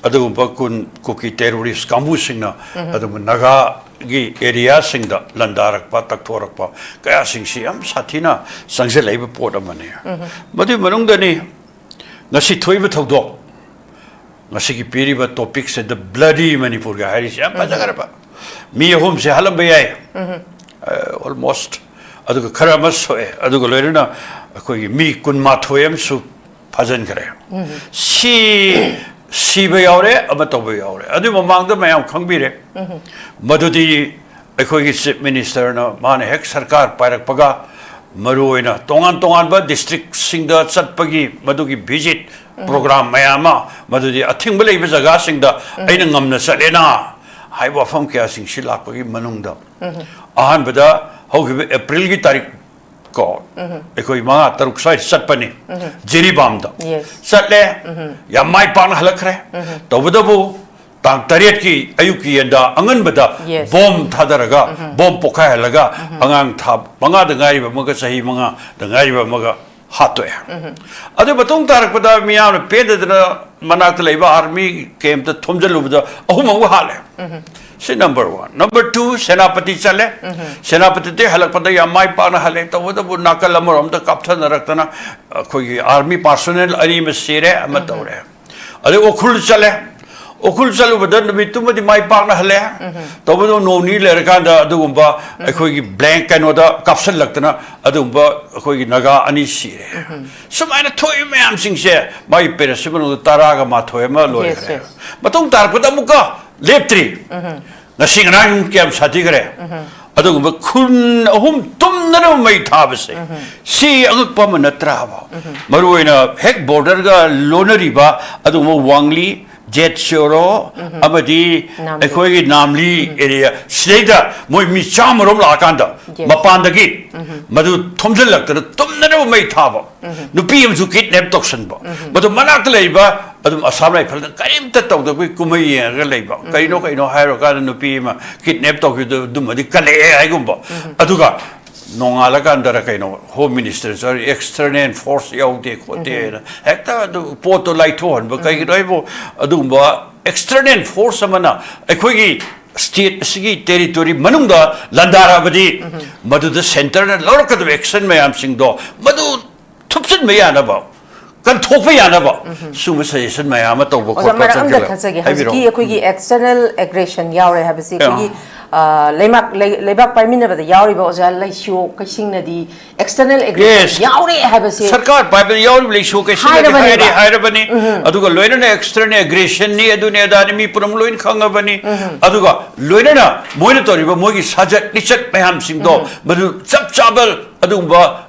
ꯑꯗꯨꯒꯨꯝꯕ ꯀꯨꯟ-, ꯀꯨꯀꯤ ꯇꯦꯔꯣꯔꯤꯁ ꯀꯥꯡꯕꯨꯁꯤꯡꯅ ꯑꯗꯨꯒꯨꯝꯕ ꯅꯥꯒꯥꯒꯤ ꯑꯦꯔꯤꯌꯥꯁꯤꯡꯗ ꯂꯥꯟꯗꯥꯔꯛꯄ, ꯇꯛꯊꯣꯔꯛꯄ ꯀꯌꯥꯁꯤꯡꯁꯤ ꯌꯥꯝ ꯁꯥꯊꯤꯅ ꯆꯪꯁꯤꯜꯂꯛꯏꯕ ꯄꯣꯠ ꯑꯃꯅꯤ꯫ ꯃꯗꯨꯒꯤ ꯃꯅꯨꯡꯗꯅꯤ ꯉꯁꯤ ꯊꯣꯛꯏꯕ ꯊꯧꯗꯣꯛ, ꯉꯁꯤꯒꯤ ꯄꯤꯔꯤꯕ ꯇꯣꯄꯤꯛꯁꯦ, ꯗ ꯕ꯭ꯂꯗꯤ ꯃꯅꯤꯄꯨꯔꯒ ꯍꯥꯏꯔꯤꯁꯦ ꯌꯥꯝ ꯐꯖꯈ꯭ꯔꯕ꯫ ꯃꯤ ꯑꯍꯨꯝꯁꯦ ꯍꯥꯠꯂꯝꯕ ꯌꯥꯏ, ꯑꯣꯜꯃꯣꯁ, ꯑꯗꯨꯒ ꯈꯔ ꯑꯃ ꯁꯣꯛꯑꯦ, ꯑꯗꯨꯒ ꯂꯣꯏꯅꯅ ꯑꯩꯈꯣꯏꯒꯤ ꯃꯤ ꯀꯨꯟꯃꯥꯊꯣꯏ ꯑꯃꯁꯨ ꯐꯥꯖꯤꯟꯈ꯭ꯔꯦ꯫ ꯁꯤ ꯁꯤꯕ ꯌꯥꯎꯔꯦ, ꯑꯃ ꯇꯧꯕ ꯌꯥꯎꯔꯦ꯫ ꯑꯗꯨꯒꯤ ꯃꯃꯥꯡꯗ ꯃꯌꯥꯝ ꯈꯪꯕꯤꯔꯦ, ꯃꯗꯨꯗꯤ ꯑꯩꯈꯣꯏꯒꯤ ꯆꯤꯐ ꯃꯤꯅꯤꯁꯇꯔꯅ ꯃꯥꯅ ꯍꯦꯛ ꯁꯔꯀꯥꯔ ꯄꯥꯏꯔꯛꯄꯒ ꯃꯔꯨꯑꯣꯏꯅ ꯇꯣꯉꯥꯟ ꯇꯣꯉꯥꯟꯕ ꯗꯤꯁꯇ꯭ꯔꯤꯛꯁꯤꯡꯗ ꯆꯠꯄꯒꯤ ꯃꯗꯨꯒꯤ ꯚꯤꯖꯤꯠ ꯄ꯭ꯔꯣꯒ꯭ꯔꯥꯝ ꯃꯌꯥꯝ ꯑꯃ, ꯃꯗꯨꯗꯤ ꯑꯊꯤꯡꯕ ꯂꯩꯕ ꯖꯒꯥꯁꯤꯡꯗ ꯑꯩꯅ ꯉꯝꯅ ꯆꯠꯂꯦꯅ ꯍꯥꯏꯕ ꯋꯥꯐꯝ ꯀꯌꯥꯁꯤꯡꯁꯤ ꯂꯥꯛꯄꯒꯤ ꯃꯅꯨꯡꯗ, ꯑꯍꯥꯟꯕꯗ ꯍꯧꯈꯤꯕ ꯑꯦꯄ꯭ꯔꯤꯜꯒꯤ ꯇꯥꯔꯤꯛ ꯀꯣ, ꯑꯩꯈꯣꯏ ꯃꯉꯥ ꯇꯔꯨꯛ ꯁ꯭ꯋꯥꯏꯗ ꯆꯠꯄꯅꯤ, ꯖꯤꯔꯤꯕꯥꯝꯗ꯫ Yes. ꯆꯠꯂꯦ, ꯌꯥꯝ ꯃꯥꯏ ꯄꯥꯛꯅ ꯍꯜꯂꯛꯈ꯭ꯔꯦ꯫ ꯇꯧꯕꯇꯕꯨ ꯇꯥꯡ ꯇꯔꯦꯠꯀꯤ ꯑꯌꯨꯛꯀꯤ ꯌꯦꯟꯗ ꯑꯉꯟꯕꯗ, yes, ꯕꯣꯝ ꯊꯥꯗꯔꯒ, ꯕꯣꯝ ꯄꯣꯈꯥꯏꯍꯜꯂꯒ, ꯑꯉꯥꯡ ꯊꯥ ꯃꯉꯥꯗ ꯉꯥꯏꯔꯤꯕ ꯑꯃꯒ ꯆꯍꯤ ꯃꯉꯥꯗ ꯉꯥꯏꯔꯤꯕ ꯑꯃꯒ ꯍꯥꯠꯇꯣꯛꯑꯦ꯫ ꯑꯗꯨ ꯃꯇꯨꯡ ꯇꯥꯔꯛꯄꯗ ꯃꯤꯌꯥꯝꯅ ꯄꯦꯟꯗꯗꯅ ꯃꯅꯥꯛꯇ ꯂꯩꯕ ꯑꯥꯔꯃꯤ ꯀꯦꯝꯞꯇ ꯊꯣꯝꯖꯤꯜꯂꯨꯕꯗ ꯑꯍꯨꯝ ꯑꯃꯒ ꯍꯥꯠꯂꯦ꯫ ꯁꯤ number one. Number two, Senapati ꯆꯠꯂꯦ꯫ ꯁꯦꯅꯥꯄꯇꯤꯗꯒꯤ ꯍꯜꯂꯛꯄꯗ ꯌꯥꯝ ꯃꯥꯏ ꯄꯥꯛꯅ ꯍꯜꯂꯦ꯫ ꯇꯧꯕꯇꯕꯨ ꯅꯥꯀꯜ ꯑꯃꯔꯣꯝꯗ ꯀꯥꯞꯊꯅꯔꯛꯇꯅ ꯑꯩꯈꯣꯏꯒꯤ ꯑꯥꯔꯃꯤ ꯄꯥꯔꯁꯣꯅꯦꯜ ꯑꯅꯤ ꯑꯃ ꯁꯤꯔꯦ, ꯑꯃ ꯇꯧꯔꯦ꯫ ꯑꯗꯩ ꯎꯈ꯭ꯔꯨꯜ ꯆꯠꯂꯦ꯫ ꯎꯈ꯭ꯔꯨꯜ ꯆꯠꯂꯨꯕꯗ ꯅꯨꯃꯤꯠꯇꯨꯃꯗꯤ ꯃꯥꯏ ꯄꯥꯛꯅ ꯍꯜꯂꯦ꯫ ꯇꯧꯕꯇꯕꯨ ꯅꯣꯡ ꯅꯤꯅꯤ ꯂꯩꯔꯀꯥꯟꯗ ꯑꯗꯨꯒꯨꯝꯕ ꯑꯩꯈꯣꯏꯒꯤ ꯕ꯭ꯂꯦꯡ ꯀꯩꯅꯣꯗ ꯀꯥꯞꯁꯤꯜꯂꯛꯇꯅ ꯑꯗꯨꯒꯨꯝꯕ ꯑꯩꯈꯣꯏꯒꯤ ꯅꯥꯒꯥ ꯑꯅꯤ ꯁꯤꯔꯦ꯫ ꯁꯨꯃꯥꯏꯅ ꯊꯣꯛꯏꯕ ꯃꯌꯥꯝꯁꯤꯡꯁꯦ ꯃꯥꯒꯤ ꯄꯦꯔꯦꯠꯁꯤ ꯃꯅꯨꯡꯗ ꯇꯔꯥꯒ ꯃꯥꯊꯣꯏ ꯑꯃ ꯂꯣꯏꯈ꯭ꯔꯦ꯫ Yes, yes. ꯃꯇꯨꯡ ꯇꯥꯔꯛꯄꯗ ꯑꯃꯨꯛꯀ ꯂꯦꯞꯇ꯭ꯔꯤ꯫ ꯉꯁꯤ ꯉꯔꯥꯡ ꯀꯌꯥꯝ ꯁꯥꯊꯤꯈ꯭ꯔꯦ? ꯑꯗꯨꯒꯨꯝꯕ ꯈꯨꯟ ꯑꯍꯨꯝ ꯇꯨꯝꯗꯅ ꯃꯩ ꯊꯥꯕꯁꯦ, ꯁꯤ ꯑꯉꯛꯄ ꯑꯃ ꯅꯠꯇ꯭ꯔꯥꯕ? ꯃꯔꯨꯑꯣꯏꯅ ꯍꯦꯛ ꯕꯣꯔꯗꯔꯒ ꯂꯣꯟꯅꯔꯤꯕ ꯑꯗꯨꯒꯨꯝꯕ ꯋꯥꯡꯂꯤ, ꯖꯦꯠ ꯁꯤꯑꯣꯔꯣ, ꯑꯃꯗꯤ ꯅꯥꯝꯂꯤ꯫ ꯑꯩꯈꯣꯏꯒꯤ ꯅꯥꯝꯂꯤ ꯑꯦꯔꯤꯌꯥ, ꯁꯤꯗꯩꯗ ꯃꯣꯏ ꯃꯤ ꯆꯥꯝꯃꯔꯣꯝ ꯂꯥꯛꯑꯀꯥꯟꯗ, yes, ꯃꯄꯥꯟꯗꯒꯤ ꯃꯗꯨ ꯊꯣꯝꯖꯤꯜꯂꯛꯇꯅ ꯇꯨꯝꯗꯅꯕ ꯃꯩ ꯊꯥꯕ, ꯅꯨꯄꯤ ꯑꯃꯁꯨ ꯀꯤꯗꯅꯦꯞ ꯇꯧꯁꯟꯕ, ꯃꯗꯨ ꯃꯅꯥꯛꯇ ꯂꯩꯕ ꯑꯗꯨꯝ ꯑꯁꯥꯝ ꯔꯥꯏꯐꯜꯅ ꯀꯔꯤꯝꯇ ꯇꯧꯗꯕꯒꯤ ꯀꯨꯝꯍꯩ ꯌꯦꯡꯉꯒ ꯂꯩꯕ꯫ ꯀꯩꯅꯣ, ꯀꯩꯅꯣ ꯍꯥꯏꯔꯀꯥꯟꯗ ꯅꯨꯄꯤ ꯑꯃ ꯀꯤꯗꯅꯦꯞ ꯇꯧꯈꯤꯕꯗꯨ ꯑꯗꯨꯃꯗꯤ ꯀꯜꯂꯛꯑꯦ ꯍꯥꯏꯒꯨꯝꯕ꯫ ꯑꯗꯨꯒ ꯅꯣꯡꯉꯥꯜꯂꯀꯥꯟꯗꯔ ꯀꯩꯅꯣ ꯍꯣꯝ ꯃꯤꯅꯤꯁꯇꯔ ꯆꯠꯂꯤ, ꯑꯦꯛꯁꯇꯔꯅꯦꯜ ꯐꯣꯔꯁ ꯌꯥꯎꯗꯦ ꯈꯣꯠꯇꯦꯅ ꯍꯦꯛꯇ ꯑꯗꯨ ꯄꯣꯠꯇꯣ ꯂꯥꯏꯊꯣꯛꯍꯟꯕ꯫ ꯀꯩꯒꯤꯅꯣ ꯍꯥꯏꯕꯨ ꯑꯗꯨꯒꯨꯝꯕ ꯑꯦꯛꯁꯇꯔꯅꯦꯜ ꯐꯣꯔꯁ ꯑꯃꯅ ꯑꯩꯈꯣꯏꯒꯤ ꯁ꯭ꯇꯦꯠ ꯑꯁꯤꯒꯤ ꯇꯦꯔꯤꯇꯣꯔꯤ ꯃꯅꯨꯡꯗ ꯂꯥꯟꯗꯥꯔꯛꯑꯕꯗꯤ ꯃꯗꯨꯗ ꯁꯦꯟꯇꯔꯅ ꯂꯧꯔꯛꯀꯗꯕ ꯑꯦꯛꯁꯟ ꯃꯌꯥꯝꯁꯤꯡꯗꯣ ꯃꯗꯨ ꯊꯨꯞꯆꯤꯟꯕ ꯌꯥꯅꯕ ꯀꯟꯊꯣꯛꯄ ꯌꯥꯅꯕ ꯁꯨꯝꯕ suggestion ꯃꯌꯥꯝ ꯑꯃ ꯇꯧꯕ ꯑꯣꯖꯥ, ꯈꯣꯠꯄ ꯃꯔꯛ ꯑꯝꯇ ꯆꯪꯁꯤꯜꯂꯛ-, ꯊꯠꯆꯒꯦ꯫ ꯍꯥꯏꯕꯤꯔꯛꯑꯣ꯫ ꯍꯧꯖꯤꯛꯀꯤ ꯑꯩꯈꯣꯏꯒꯤ external aggression ꯌꯥꯎꯔꯦ ꯍꯥꯏꯕꯁꯤ ꯑꯥ꯫ ꯑꯩꯈꯣꯏꯒꯤ, ꯑ, ꯂꯩꯕꯥꯛ, ꯂꯩ-, ꯂꯩꯕꯥꯛ ꯄꯥꯏꯃꯤꯟꯅꯕꯗ ꯌꯥꯎꯔꯤꯕ ꯑꯣꯖꯥ ꯂꯩꯁꯤꯌꯣ ꯀꯩꯁꯤꯡꯅꯗꯤ external aggression Yes. ꯌꯥꯎꯔꯦ ꯍꯥꯏꯕꯁꯦ ꯁꯔꯀꯥꯔ ꯄꯥꯏꯕꯗ ꯌꯥꯎꯔꯤꯕ ꯂꯩꯁꯤꯌꯣ ꯀꯩꯁꯤꯡꯅꯗꯤ ꯍꯥꯏꯔꯕꯅꯦꯕ꯫ ꯍꯥꯏꯔꯦ, ꯍꯥꯏꯔꯕꯅꯤ꯫ ꯎꯝ꯫ ꯑꯗꯨꯒ ꯂꯣꯏꯅꯅ external aggressionꯅꯤ, ꯑꯗꯨꯅꯤ ꯑꯗꯥꯅꯤ, ꯃꯤ ꯄꯨꯝꯅꯃꯛ ꯂꯣꯏꯅ ꯈꯪꯉꯕꯅꯤ꯫ ꯎꯝ꯫ ꯑꯗꯨꯒ ꯂꯣꯏꯅꯅ ꯃꯣꯏꯅ ꯇꯧꯔꯤꯕ ꯃꯣꯏꯒꯤ ꯁꯥꯖꯠ ꯂꯤꯆꯠ ꯃꯌꯥꯝꯁꯤꯡꯗꯣ ꯎꯝ꯫ ꯃꯗꯨ ꯆꯞ ꯆꯥꯕ ꯑꯗꯨꯒꯨꯝꯕ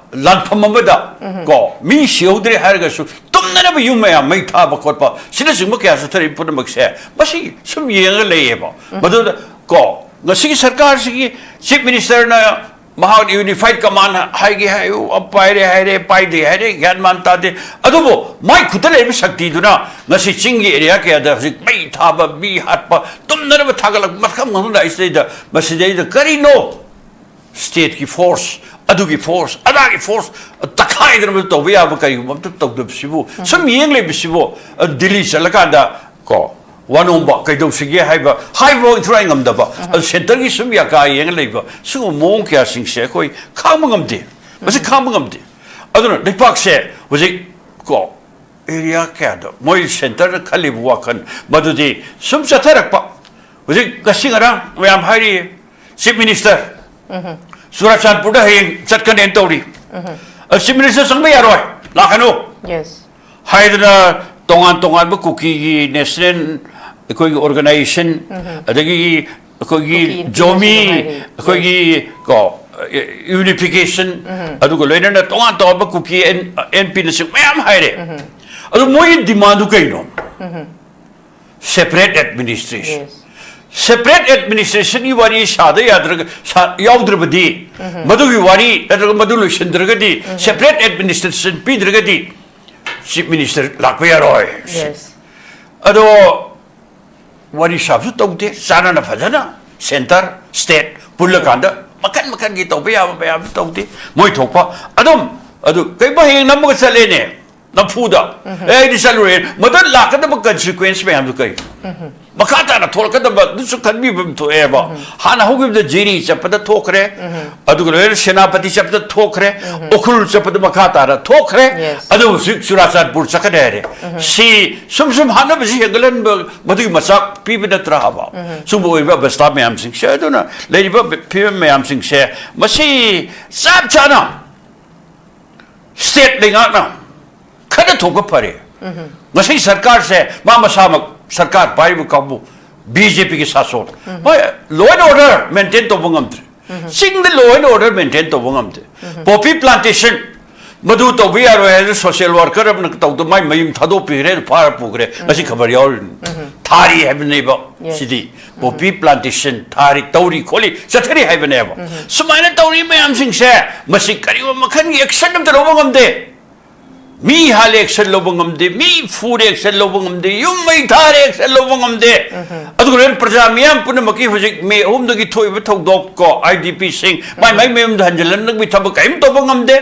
ꯂꯥꯟꯐꯝ ꯑꯃꯗ ꯎꯝ꯫ ꯀꯣ ꯃꯤ ꯁꯤꯍꯧꯗ꯭ꯔꯦ ꯍꯥꯏꯔꯒꯁꯨ ꯇꯨꯝꯅꯅꯕ ꯌꯨꯝ ꯃꯌꯥꯝ ꯃꯩ ꯊꯥꯕ ꯈꯣꯠꯄ ꯁꯤꯅꯆꯤꯡꯕ ꯀꯌꯥ ꯆꯠꯊꯔꯤꯕ ꯄꯨꯝꯅꯃꯛꯁꯦ ꯃꯁꯤ ꯁꯨꯝ ꯌꯦꯡꯉꯒ ꯂꯩꯌꯦꯕ꯫ ꯎꯝ꯫ ꯃꯗꯨꯗ ꯀꯣ ꯉꯁꯤꯒꯤ ꯁꯔꯀꯥꯔꯁꯤꯒꯤ Chief Ministerꯅ ꯃꯍꯥꯛ unified command ꯍꯥꯏꯒꯦ ꯍꯥꯏꯌꯨ, ꯄꯥꯏꯔꯦ ꯍꯥꯏꯔꯦ, ꯄꯥꯏꯗꯦ ꯍꯥꯏꯔꯦ, ꯒ꯭ꯌꯥꯟ ꯃꯥꯟ ꯇꯥꯗꯦ꯫ ꯑꯗꯨꯕꯨ ꯃꯥꯏ ꯈꯨꯠꯇ ꯂꯩꯔꯤꯕ ꯁꯛꯇꯤꯗꯨꯅ ꯉꯁꯤ ꯆꯤꯡꯒꯤ area ꯀꯌꯥꯗ ꯍꯧꯖꯤꯛ ꯃꯩ ꯊꯥꯕ, ꯃꯤ ꯍꯥꯠꯄ, ꯇꯨꯝꯅꯅꯕ ꯊꯥꯒꯠꯂꯛꯄ ꯃꯊꯪ ꯃꯊꯪꯗ ꯑꯩ ꯁꯤꯗꯩꯗ, ꯃꯁꯤꯗꯩꯗ ꯀꯔꯤꯅꯣ stateꯀꯤ force, ꯑꯗꯨꯒꯤ force, ꯑꯗꯥꯒꯤ force ꯇꯛꯈꯥꯏꯗꯅ ꯇꯧꯕ ꯌꯥꯕ ꯀꯔꯤꯒꯨꯝꯕ ꯑꯝꯇ ꯇꯧꯗꯕꯁꯤꯕꯨ, ꯁꯨꯝ ꯌꯦꯡ ꯂꯩꯕꯁꯤꯕꯨ, ꯑ, ꯗꯤꯜꯂꯤ ꯆꯠꯂꯀꯥꯟꯗ ꯀꯣ ꯋꯥꯅꯣꯝꯕ ꯀꯩꯗꯧꯁꯤꯒꯦ ꯍꯥꯏꯕ, ꯍꯥꯏꯕ ꯏꯊꯨꯔꯥꯏ ꯉꯝꯗꯕ, ꯑꯗꯨ centreꯒꯤ ꯁꯨꯝ ꯌꯥꯀꯥ ꯌꯦꯡꯉ ꯂꯩꯕ, ꯁꯤꯒꯨꯝꯕ ꯃꯑꯣꯡ ꯀꯌꯥꯁꯤꯡꯁꯦ ꯑꯩꯈꯣꯏ ꯈꯥꯡꯕ ꯉꯝꯗꯦ꯫ ꯃꯁꯤ ꯈꯥꯡꯕ ꯉꯝꯗꯦ꯫ ꯑꯗꯨꯅ ꯂꯩꯄꯥꯛꯁꯦ ꯍꯧꯖꯤꯛ ꯀꯣ area ꯀꯌꯥꯗ ꯃꯣꯏ centreꯅ ꯈꯜꯂꯤꯕ ꯋꯥꯈꯜ ꯃꯗꯨꯗꯤ ꯁꯨꯝ ꯆꯠꯊꯔꯛꯄ꯫ ꯍꯧꯖꯤꯛ ꯉꯁꯤ ꯉꯔꯥꯡ ꯃꯌꯥꯝ ꯍꯥꯏꯔꯤ, Chief Minister ꯆꯨꯔꯥꯆꯥꯟꯄꯨꯔꯗ ꯍꯌꯦꯡ ꯆꯠꯀꯅꯦꯅ ꯇꯧꯔꯤ꯫ ꯑ, Chief Minister ꯆꯪꯕ ꯌꯥꯔꯣꯏ, ꯂꯥꯛꯀꯅꯨ Yes. ꯍꯥꯏꯗꯅ ꯇꯣꯉꯥꯟ ꯇꯣꯉꯥꯟꯕ ꯀꯨꯀꯤꯒꯤ national ꯑꯩꯈꯣꯏꯒꯤ organization, ꯑꯗꯒꯤ ꯑꯩꯈꯣꯏꯒꯤ ꯀꯨꯀꯤ ꯖꯣꯃꯤ, international ꯍꯥꯏꯔꯤ꯫ ꯑꯩꯈꯣꯏꯒꯤ ꯀꯣ unification, ꯑꯗꯨꯒ ꯂꯣꯏꯅꯅ ꯇꯣꯉꯥꯟ ꯇꯣꯉꯥꯟꯕ ꯀꯨꯀꯤ NPꯅꯆꯤꯡꯕ ꯃꯌꯥꯝ ꯍꯥꯏꯔꯦ꯫ ꯑꯗꯨ ꯃꯣꯏꯒꯤ demandꯗꯨ ꯀꯩꯅꯣ? Separate administration꯫ Yes. Separate administrationꯒꯤ ꯋꯥꯔꯤ ꯁꯥꯗ ꯌꯥꯗ꯭ꯔꯒ, ꯁꯥ-, ꯌꯥꯎꯗ꯭ꯔꯕꯗꯤ, ꯃꯗꯨꯒꯤ ꯋꯥꯔꯤ ꯅꯠꯇ꯭ꯔꯒ ꯃꯗꯨ ꯂꯣꯏꯁꯤꯟꯗ꯭ꯔꯒꯗꯤ, separate administration ꯄꯤꯗ꯭ꯔꯒꯗꯤ Chief Minister ꯂꯥꯛꯄ ꯌꯥꯔꯣꯏ꯫ Yes. ꯑꯗꯣ ꯋꯥꯔꯤ ꯁꯥꯕꯁꯨ ꯇꯧꯗꯦ, ꯆꯥꯟꯅꯅ ꯐꯖꯅ centre, state ꯄꯨꯜꯂꯀꯥꯟꯗ ꯃꯈꯟ ꯃꯈꯟꯒꯤ ꯇꯧꯕ ꯌꯥꯕ ꯃꯌꯥꯝꯁꯨ ꯇꯧꯗꯦ꯫ ꯃꯣꯏ ꯊꯣꯛꯄ ꯑꯗꯨꯝ, ꯑꯗꯨ ꯀꯩꯒꯨꯝꯕ ꯍꯌꯦꯡ ꯅꯝꯃꯒ ꯆꯠꯂꯦꯅꯦ, ꯅꯝꯐꯨꯗ, "ꯑꯦ, ꯑꯩꯗꯤ ꯆꯠꯂꯨꯔꯦ", ꯃꯗꯨ ꯂꯥꯛꯀꯗꯕ consequence ꯃꯌꯥꯝꯗꯨ ꯀꯩ? ꯃꯈꯥ ꯇꯥꯅ ꯊꯣꯛꯂꯛꯀꯗꯕ ꯑꯗꯨꯁꯨ ꯈꯟꯕꯤꯕ ꯑꯃ ꯊꯣꯛꯑꯦꯕ꯫ ꯍꯥꯟꯅ ꯍꯧꯈꯤꯕꯗ ꯖꯤꯔꯤ ꯆꯠꯄꯗ ꯊꯣꯛꯈ꯭ꯔꯦ, ꯑꯗꯨꯒ ꯂꯣꯏꯅ ꯁꯦꯅꯥꯄꯇꯤ ꯆꯠꯄꯗ ꯊꯣꯛꯈ꯭ꯔꯦ, ꯎꯈ꯭ꯔꯨꯜ ꯆꯠꯄꯗ ꯃꯈꯥ ꯇꯥꯅ ꯊꯣꯛꯈ꯭ꯔꯦ꯫ Yes. ꯑꯗꯨ ꯍꯧꯖꯤꯛ ꯆꯨꯔꯥꯆꯥꯟꯄꯨꯔ ꯆꯠꯀꯅꯤ ꯍꯥꯏꯔꯦ꯫ ꯁꯤ ꯁꯨꯝ ꯁꯨꯝ ꯍꯥꯠꯅꯕꯁꯤ ꯍꯦꯟꯒꯠꯍꯟꯕ ꯃꯗꯨꯒꯤ ꯃꯆꯥꯛ ꯄꯤꯕ ꯅꯠꯇ꯭ꯔꯥ ꯍꯥꯏꯕ? ꯁꯨꯝꯕ ꯑꯣꯏꯕ ꯑꯕꯁꯊꯥ ꯃꯌꯥꯝꯁꯤꯡꯁꯦ, ꯑꯗꯨꯅ ꯂꯩꯔꯤꯕ ꯐꯤꯕꯝ ꯃꯌꯥꯝꯁꯤꯡꯁꯦ ꯃꯁꯤ ꯆꯞ ꯆꯥꯅ state ꯂꯩꯉꯥꯛꯅ ꯈꯟꯅ ꯊꯣꯛꯄ ꯐꯔꯦ꯫ ꯉꯁꯤ ꯁꯔꯀꯥꯔꯁꯦ ꯃꯥ ꯃꯁꯥꯃꯛ ꯁꯔꯀꯥꯔ ꯄꯥꯏꯔꯤꯕ ꯀꯥꯡꯕꯨ ꯕꯤ ꯖꯦ ꯄꯤꯒꯤ ꯁꯥꯁꯣꯟ, ꯃꯣꯏ law and order maintain ꯇꯧꯕ ꯉꯝꯗ꯭ꯔꯦ꯫ ꯆꯤꯡꯗ law and order maintain ꯇꯧꯕ ꯉꯝꯗꯦ꯫ Poppy plantation ꯃꯗꯨ ꯇꯧꯕ ꯌꯥꯔꯣꯏ ꯍꯥꯏꯗꯅ social worker ꯑꯃꯅ ꯇꯧꯗ ꯃꯥꯏ ꯃꯌꯨꯝ ꯊꯥꯗꯣꯛꯄꯤꯈ꯭ꯔꯦ, ꯐꯥꯔ ꯄꯨꯈ꯭ꯔꯦ꯫ ꯉꯁꯤ ꯈꯕꯔ ꯌꯥꯎꯔꯤꯅꯤ꯫ ꯊꯥꯔꯤ ꯍꯥꯏꯕꯅꯦꯕ꯫ Yes. ꯁꯤꯗꯤ poppy plantation ꯊꯥꯔꯤ, ꯇꯧꯔꯤ ꯈꯣꯠꯂꯤ ꯆꯠꯊꯔꯤ ꯍꯥꯏꯕꯅꯦꯕ꯫ ꯁꯨꯃꯥꯏꯅ ꯇꯧꯔꯤ ꯃꯌꯥꯝꯁꯤꯡꯁꯦ ꯃꯁꯤ ꯀꯔꯤꯒꯨꯝꯕ ꯃꯈꯜꯒꯤ action ꯑꯝꯇ ꯂꯧꯕ ꯉꯝꯗꯦ꯫ ꯃꯤ ꯍꯥꯠꯂꯦ action ꯂꯧꯕ ꯉꯝꯗꯦ, ꯃꯤ ꯐꯨꯔꯦ action ꯂꯧꯕ ꯉꯝꯗꯦ, ꯌꯨꯝ ꯃꯩ ꯊꯥꯔꯦ action ꯂꯧꯕ ꯉꯝꯗꯦ꯫ ꯑꯗꯨꯒ ꯂꯣꯏꯅ ꯄ꯭ꯔꯖꯥ ꯃꯤꯌꯥꯝ ꯄꯨꯝꯅꯃꯛꯀꯤ ꯍꯧꯖꯤꯛ ꯃꯦ ꯑꯍꯨꯝꯗꯒꯤ ꯊꯣꯛꯏꯕ ꯊꯧꯗꯣꯛ ꯀꯣ, ꯑꯥꯏ ꯗꯤ ꯄꯤꯁꯤꯡ ꯃꯥꯏ ꯃꯥꯏ ꯃꯌꯨꯝꯗ ꯍꯟꯖꯤꯜꯍꯟꯅꯕꯒꯤ ꯊꯕꯛ ꯀꯔꯤꯝ ꯇꯧꯕ ꯉꯝꯗꯦ꯫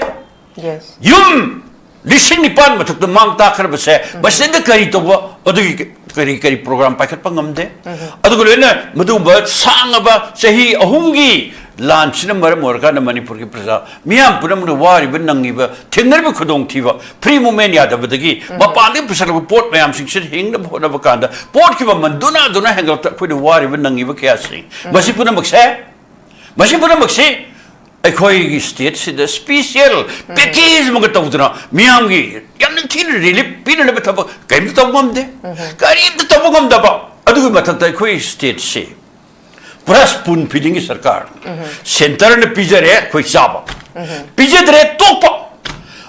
Yes. ꯌꯨꯝ ꯂꯤꯁꯤꯡ ꯅꯤꯄꯥꯟ ꯃꯊꯛꯇ ꯃꯥꯡ ꯇꯥꯛꯈ꯭ꯔꯕꯁꯦ ꯃꯁꯤꯗ ꯀꯔꯤ ꯇꯧꯕ, ꯑꯗꯨꯒꯤ ꯀꯔꯤ ꯀꯔꯤ program ꯄꯥꯏꯈꯠꯄ ꯉꯝꯗꯦ? ꯑꯗꯨꯒ ꯂꯣꯏꯅ ꯃꯗꯨꯒꯨꯝꯕ ꯁꯥꯡꯉꯕ ꯆꯍꯤ ꯑꯍꯨꯝꯒꯤ ꯂꯥꯟꯁꯤꯅ ꯃꯔꯝ ꯑꯣꯏꯔꯀꯥꯟꯗ ꯃꯅꯤꯄꯨꯔꯒꯤ ꯄ꯭ꯔꯖꯥ ꯃꯤꯌꯥꯝ ꯄꯨꯝꯅꯃꯛꯅ ꯋꯥꯔꯤꯕ, ꯅꯪꯉꯤꯕ, ꯊꯦꯡꯅꯔꯤꯕ ꯈꯨꯗꯣꯡꯊꯤꯕ, free movement ꯌꯥꯗꯕꯗꯒꯤ ꯃꯄꯥꯟꯗꯒꯤ ꯄꯨꯁꯜꯂꯛꯄ ꯄꯣꯠ ꯃꯌꯥꯝꯁꯤꯡꯁꯤꯗ ꯍꯤꯡꯅꯕ ꯍꯣꯠꯅꯕ ꯀꯥꯟꯗ ꯄꯣꯠꯀꯤ ꯃꯃꯜ ꯗꯨꯅ ꯗꯨꯅ ꯍꯦꯟꯒꯠꯂꯛꯇ ꯑꯩꯈꯣꯏꯅ ꯋꯥꯔꯤꯕ, ꯅꯪꯉꯤꯕ ꯀꯌꯥꯁꯤꯡ, ꯃꯁꯤ ꯄꯨꯝꯅꯃꯛꯁꯦ, ꯃꯁꯤ ꯄꯨꯝꯅꯃꯛꯁꯤ ꯑꯩꯈꯣꯏꯒꯤ state ꯁꯤꯗ special package ꯑꯃꯒ ꯇꯧꯗꯅ ꯃꯤꯌꯥꯝꯒꯤ ꯌꯥꯝꯅ ꯊꯤꯅ relief ꯄꯤꯅꯅꯕ ꯊꯕꯛ ꯀꯔꯤꯝꯇ ꯇꯧꯕ ꯉꯝꯗꯦ꯫ ꯀꯔꯤꯝꯇ ꯇꯧꯕ ꯉꯝꯗꯕ꯫ ꯑꯗꯨꯒꯤ ꯃꯊꯛꯇ ꯑꯩꯈꯣꯏ state ꯁꯤ ꯄꯨꯔꯥ spoon feeding ꯒꯤ ꯁꯔꯀꯥꯔ꯫ Centre ꯅ ꯄꯤꯖꯔꯦ, ꯑꯩꯈꯣꯏ ꯆꯥꯕ꯫ ꯄꯤꯖꯗ꯭ꯔꯦ, ꯇꯣꯛꯄ꯫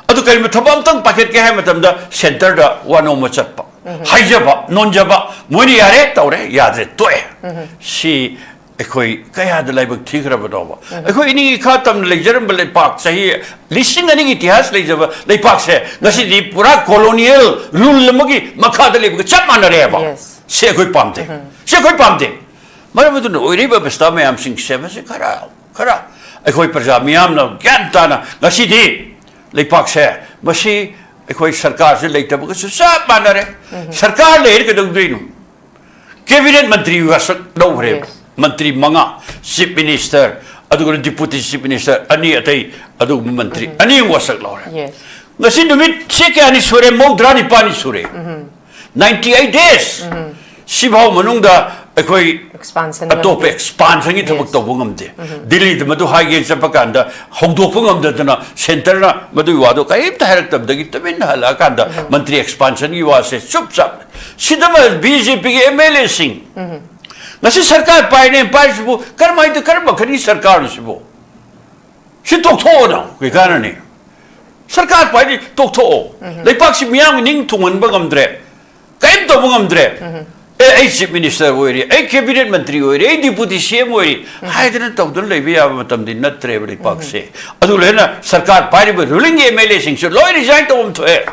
ꯑꯗꯨ ꯀꯔꯤꯒꯨꯝꯕ ꯊꯕꯛ ꯑꯝꯇꯪ ꯄꯥꯏꯈꯠꯀꯦ ꯍꯥꯏꯕ ꯃꯇꯝꯗ centre ꯗ ꯋꯥ ꯅꯣꯝꯕ ꯆꯠꯄ꯫ ꯍꯥꯏꯖꯕ, ꯅꯣꯟꯖꯕ, ꯃꯣꯏꯅ ꯌꯥꯔꯦ, ꯇꯧꯔꯦ, ꯌꯥꯗ꯭ꯔꯦ, ꯇꯣꯛꯑꯦ꯫ ꯁꯤ ꯑꯩꯈꯣꯏ ꯀꯌꯥꯗ ꯂꯥꯏꯕꯛ ꯊꯤꯈ꯭ꯔꯕꯅꯣꯕ? ꯑꯩꯈꯣꯏ ꯏꯅꯤꯡ ꯏꯈꯥ ꯇꯝꯅ ꯂꯩꯖꯔꯝꯕ ꯂꯩꯄꯥꯛ, ꯆꯍꯤ ꯂꯤꯁꯤꯡ ꯑꯅꯤꯒꯤ ꯏꯇꯤꯍꯥꯁ ꯂꯩꯖꯕ ꯂꯩꯄꯥꯛꯁꯦ ꯉꯁꯤꯗꯤ ꯄꯨꯔꯥ colonial rule ꯑꯃꯒꯤ ꯃꯈꯥꯗ ꯂꯩꯕꯒ ꯆꯞ ꯃꯥꯟꯅꯔꯦꯕ꯫ Yes. ꯁꯤ ꯑꯩꯈꯣꯏ ꯄꯥꯝꯗꯦ꯫ ꯁꯤ ꯑꯩꯈꯣꯏ ꯄꯥꯝꯗꯦ꯫ ꯃꯔꯝ ꯑꯗꯨꯅ ꯑꯣꯏꯔꯤꯕ ꯑꯕꯁꯊꯥ ꯃꯌꯥꯝꯁꯤꯡꯁꯦ ꯃꯁꯤ ꯈꯔ, ꯈꯔ ꯑꯩꯈꯣꯏ ꯄ꯭ꯔꯖꯥ ꯃꯤꯌꯥꯝꯅ ꯒ꯭ꯌꯥꯟ ꯇꯥꯅ ꯉꯁꯤꯗꯤ ꯂꯩꯄꯥꯛꯁꯦ ꯃꯁꯤ ꯑꯩꯈꯣꯏ ꯁꯔꯀꯥꯔꯁꯦ ꯂꯩꯇꯕꯒꯁꯨ ꯆꯞ ꯃꯥꯟꯅꯔꯦ꯫ ꯁꯔꯀꯥꯔ ꯂꯩꯔ ꯀꯩꯗꯧꯗꯣꯏꯅꯣ? ꯀꯦꯕꯤꯅꯦꯠ ꯃꯟꯇ꯭ꯔꯤ ꯋꯥꯁꯛ ꯂꯧꯈ꯭ꯔꯦ꯫ Yes. ꯃꯟꯇ꯭ꯔꯤ ꯃꯉꯥ, ꯆꯤꯐ ꯃꯤꯅꯤꯁꯇꯔ, ꯑꯗꯨꯒ ꯗꯤꯄꯨꯇꯤ ꯆꯤꯐ ꯃꯤꯅꯤꯁꯇꯔ ꯑꯅꯤ, ꯑꯇꯩ ꯑꯗꯨꯒꯨꯝꯕ ꯃꯟꯇ꯭ꯔꯤ ꯑꯅꯤ ꯋꯥꯁꯛ ꯂꯧꯔꯦ꯫ Yes. ꯉꯁꯤ ꯅꯨꯃꯤꯠꯁꯦ ꯀꯌꯥꯅꯤ ꯁꯨꯔꯦ? ꯃꯧꯗ꯭ꯔꯥ ꯅꯤꯄꯥꯜꯅꯤ ꯁꯨꯔꯦ꯫ Ninety eight days꯫ ꯁꯤꯐꯥꯎ ꯃꯅꯨꯡꯗ ꯑꯩꯈꯣꯏ Expansion ꯑꯇꯣꯞꯄ ꯉꯝꯗꯦ꯫ ꯑꯦꯛꯁꯄꯥꯟꯁꯟꯒꯤ ꯊꯕꯛ Yes. ꯇꯧꯕ ꯉꯝꯗꯦ꯫ ꯗꯤꯜꯂꯤꯗ ꯃꯗꯨ ꯍꯥꯏꯒꯦ ꯆꯠꯄ ꯀꯥꯟꯗ ꯍꯧꯗꯣꯛꯄ ꯉꯝꯗꯗꯅ ꯁꯦꯟꯇꯔꯅ ꯃꯗꯨꯒꯤ ꯋꯥꯗꯣ ꯀꯔꯤꯝꯇ ꯍꯥꯏꯔꯛꯇꯕꯗꯒꯤ ꯇꯨꯃꯤꯟꯅ ꯍꯜꯂꯛꯑꯀꯥꯟꯗ ꯃꯟꯇ꯭ꯔꯤ ꯑꯦꯛꯁꯄꯥꯟꯁꯟꯒꯤ ꯋꯥꯁꯦ ꯆꯨꯞ ꯆꯥꯞ꯫ ꯁꯤꯗ ꯕꯤ ꯖꯦ ꯄꯤꯒꯤ ꯑꯦꯝ ꯑꯦꯜ ꯑꯦꯁꯤꯡ ꯉꯁꯤ ꯁꯔꯀꯥꯔ ꯄꯥꯏꯅꯦ ꯄꯥꯏꯔꯤꯁꯤꯕꯨ ꯀꯔꯝꯍꯥꯏꯅ, ꯀꯔꯝꯕ ꯈꯔꯤ ꯁꯔꯀꯥꯔꯅꯣ ꯁꯤꯕꯨ? ꯁꯤ ꯇꯣꯛꯊꯣꯛꯑꯣꯅ ꯀꯩ ꯀꯥꯟꯅꯅꯤ? ꯁꯔꯀꯥꯔ ꯄꯥꯏꯔꯤ ꯇꯣꯛꯊꯣꯛꯑꯣ꯫ ꯂꯩꯄꯥꯛꯁꯤ ꯃꯤꯌꯥꯝꯒꯤ ꯅꯤꯡ ꯊꯨꯡꯍꯟꯕ ꯉꯝꯗ꯭ꯔꯦ, ꯀꯔꯤꯝ ꯇꯧꯕ ꯉꯝꯗ꯭ꯔꯦ꯫ ꯑꯦ, ꯑꯩ ꯆꯤꯐ ꯃꯤꯅꯤꯁꯇꯔ ꯑꯣꯏꯔꯤ, ꯑꯩ ꯀꯦꯕꯤꯅꯦꯠ ꯃꯟꯇ꯭ꯔꯤ ꯑꯣꯏꯔꯤ, ꯑꯩ ꯗꯤꯄꯨꯇꯤ ꯁꯤ ꯑꯦꯝ ꯑꯣꯏꯔꯤ ꯍꯥꯏꯗꯅ ꯇꯧꯗꯅ ꯂꯩꯕ ꯌꯥꯕ ꯃꯇꯝꯗꯤ ꯅꯠꯇ꯭ꯔꯦꯕ ꯂꯩꯄꯥꯛꯁꯦ꯫ ꯑꯗꯨ ꯂꯣꯏꯅ ꯁꯔꯀꯥꯔ ꯄꯥꯏꯔꯤꯕ ꯔꯨꯂꯤꯡꯒꯤ ꯑꯦꯝ ꯑꯦꯜ ꯑꯦꯁꯤꯡꯁꯨ ꯂꯣꯏ ꯔꯤꯖꯥꯏꯟ ꯇꯧꯐꯝ ꯊꯣꯛꯑꯦ꯫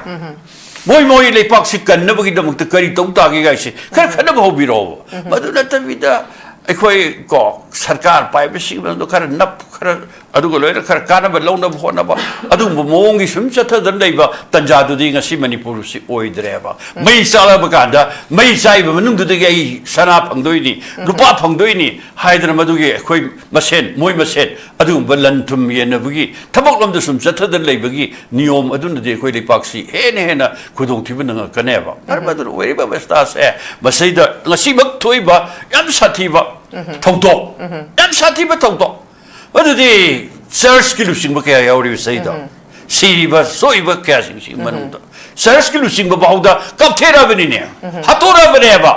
ꯃꯣꯏ ꯃꯣꯏ ꯂꯩꯄꯥꯛꯁꯤ ꯀꯟꯅꯕꯒꯤꯗꯃꯛꯇ ꯀꯔꯤ ꯇꯧ ꯇꯥꯒꯦ ꯀꯥꯏꯁꯦ ꯈꯔ ꯈꯟꯅꯕ ꯍꯧꯕꯤꯔꯛꯑꯣꯕ꯫ ꯃꯗꯨ ꯅꯠꯇꯕꯤꯗ ꯑꯩꯈꯣꯏ ꯀꯣ ꯁꯔꯀꯥꯔ ꯄꯥꯏꯕꯁꯤꯡ ꯃꯔꯝꯗꯣ ꯈꯔ ꯅꯞ ꯈꯔ ꯑꯗꯨꯒ ꯂꯣꯏꯅ ꯈꯔ ꯀꯥꯟꯅꯕ ꯂꯧꯅꯕ ꯍꯣꯠꯅꯕ ꯑꯗꯨꯒꯨꯝꯕ ꯃꯑꯣꯡꯒꯤ ꯁꯨꯝ ꯆꯠꯊꯗꯅ ꯂꯩꯕ ꯇꯟꯖꯥꯗꯨꯗꯤ ꯉꯁꯤ ꯃꯅꯤꯄꯨꯔꯁꯤ ꯑꯣꯏꯗ꯭ꯔꯦꯕ꯫ ꯃꯩ ꯆꯥꯛꯂꯕ ꯀꯥꯟꯗ ꯃꯩ ꯆꯥꯏꯕ ꯃꯅꯨꯡꯗꯨꯗꯒꯤ ꯑꯩ ꯁꯅꯥ ꯐꯪꯗꯣꯏꯅꯤ, ꯂꯨꯄꯥ ꯐꯪꯗꯣꯏꯅꯤ ꯍꯥꯏꯗꯅ ꯃꯗꯨꯒꯤ ꯑꯩꯈꯣꯏ ꯃꯁꯦꯟ, ꯃꯣꯏ ꯃꯁꯦꯟ ꯑꯗꯨꯒꯨꯝꯕ ꯂꯟ ꯊꯨꯝ ꯌꯦꯟꯅꯕꯒꯤ ꯊꯕꯛ ꯂꯣꯝꯗ ꯁꯨꯝ ꯆꯠꯊꯗꯅ ꯂꯩꯕꯒꯤ ꯅꯤꯌꯣꯝ ꯑꯗꯨꯅꯗꯤ ꯑꯩꯈꯣꯏ ꯂꯩꯄꯥꯛꯁꯤ ꯍꯦꯟꯅ ꯍꯦꯟꯅ ꯈꯨꯗꯣꯡꯊꯤꯕ ꯅꯪꯉꯛꯀꯅꯦꯕ꯫ ꯃꯔꯝ ꯑꯗꯨꯅ ꯑꯣꯏꯔꯤꯕ ꯑꯕꯁꯊꯥꯁꯦ ꯃꯁꯤꯗ ꯉꯁꯤꯃꯛ ꯊꯣꯛꯏꯕ ꯌꯥꯝ ꯁꯥꯊꯤꯕ ꯊꯧꯗꯣꯛ, ꯌꯥꯝ ꯁꯥꯊꯤꯕ ꯊꯧꯗꯣꯛ, ꯃꯗꯨꯗꯤ ꯆꯔꯆꯀꯤ ꯂꯨꯆꯤꯡꯕ ꯀꯌꯥ ꯌꯥꯎꯔꯤꯕ ꯁꯤꯗꯩꯗ, ꯁꯤꯔꯤꯕ ꯁꯣꯛꯏꯕ ꯀꯌꯥꯁꯤꯡꯁꯤꯒꯤ ꯃꯅꯨꯡꯗ ꯆꯔꯆꯀꯤ ꯂꯨꯆꯤꯡꯕ ꯐꯥꯎꯗ ꯀꯥꯞꯊꯦꯔꯛꯑꯕꯅꯤꯅꯦ, ꯍꯥꯠꯇꯣꯔꯛꯑꯕꯅꯦꯕ꯫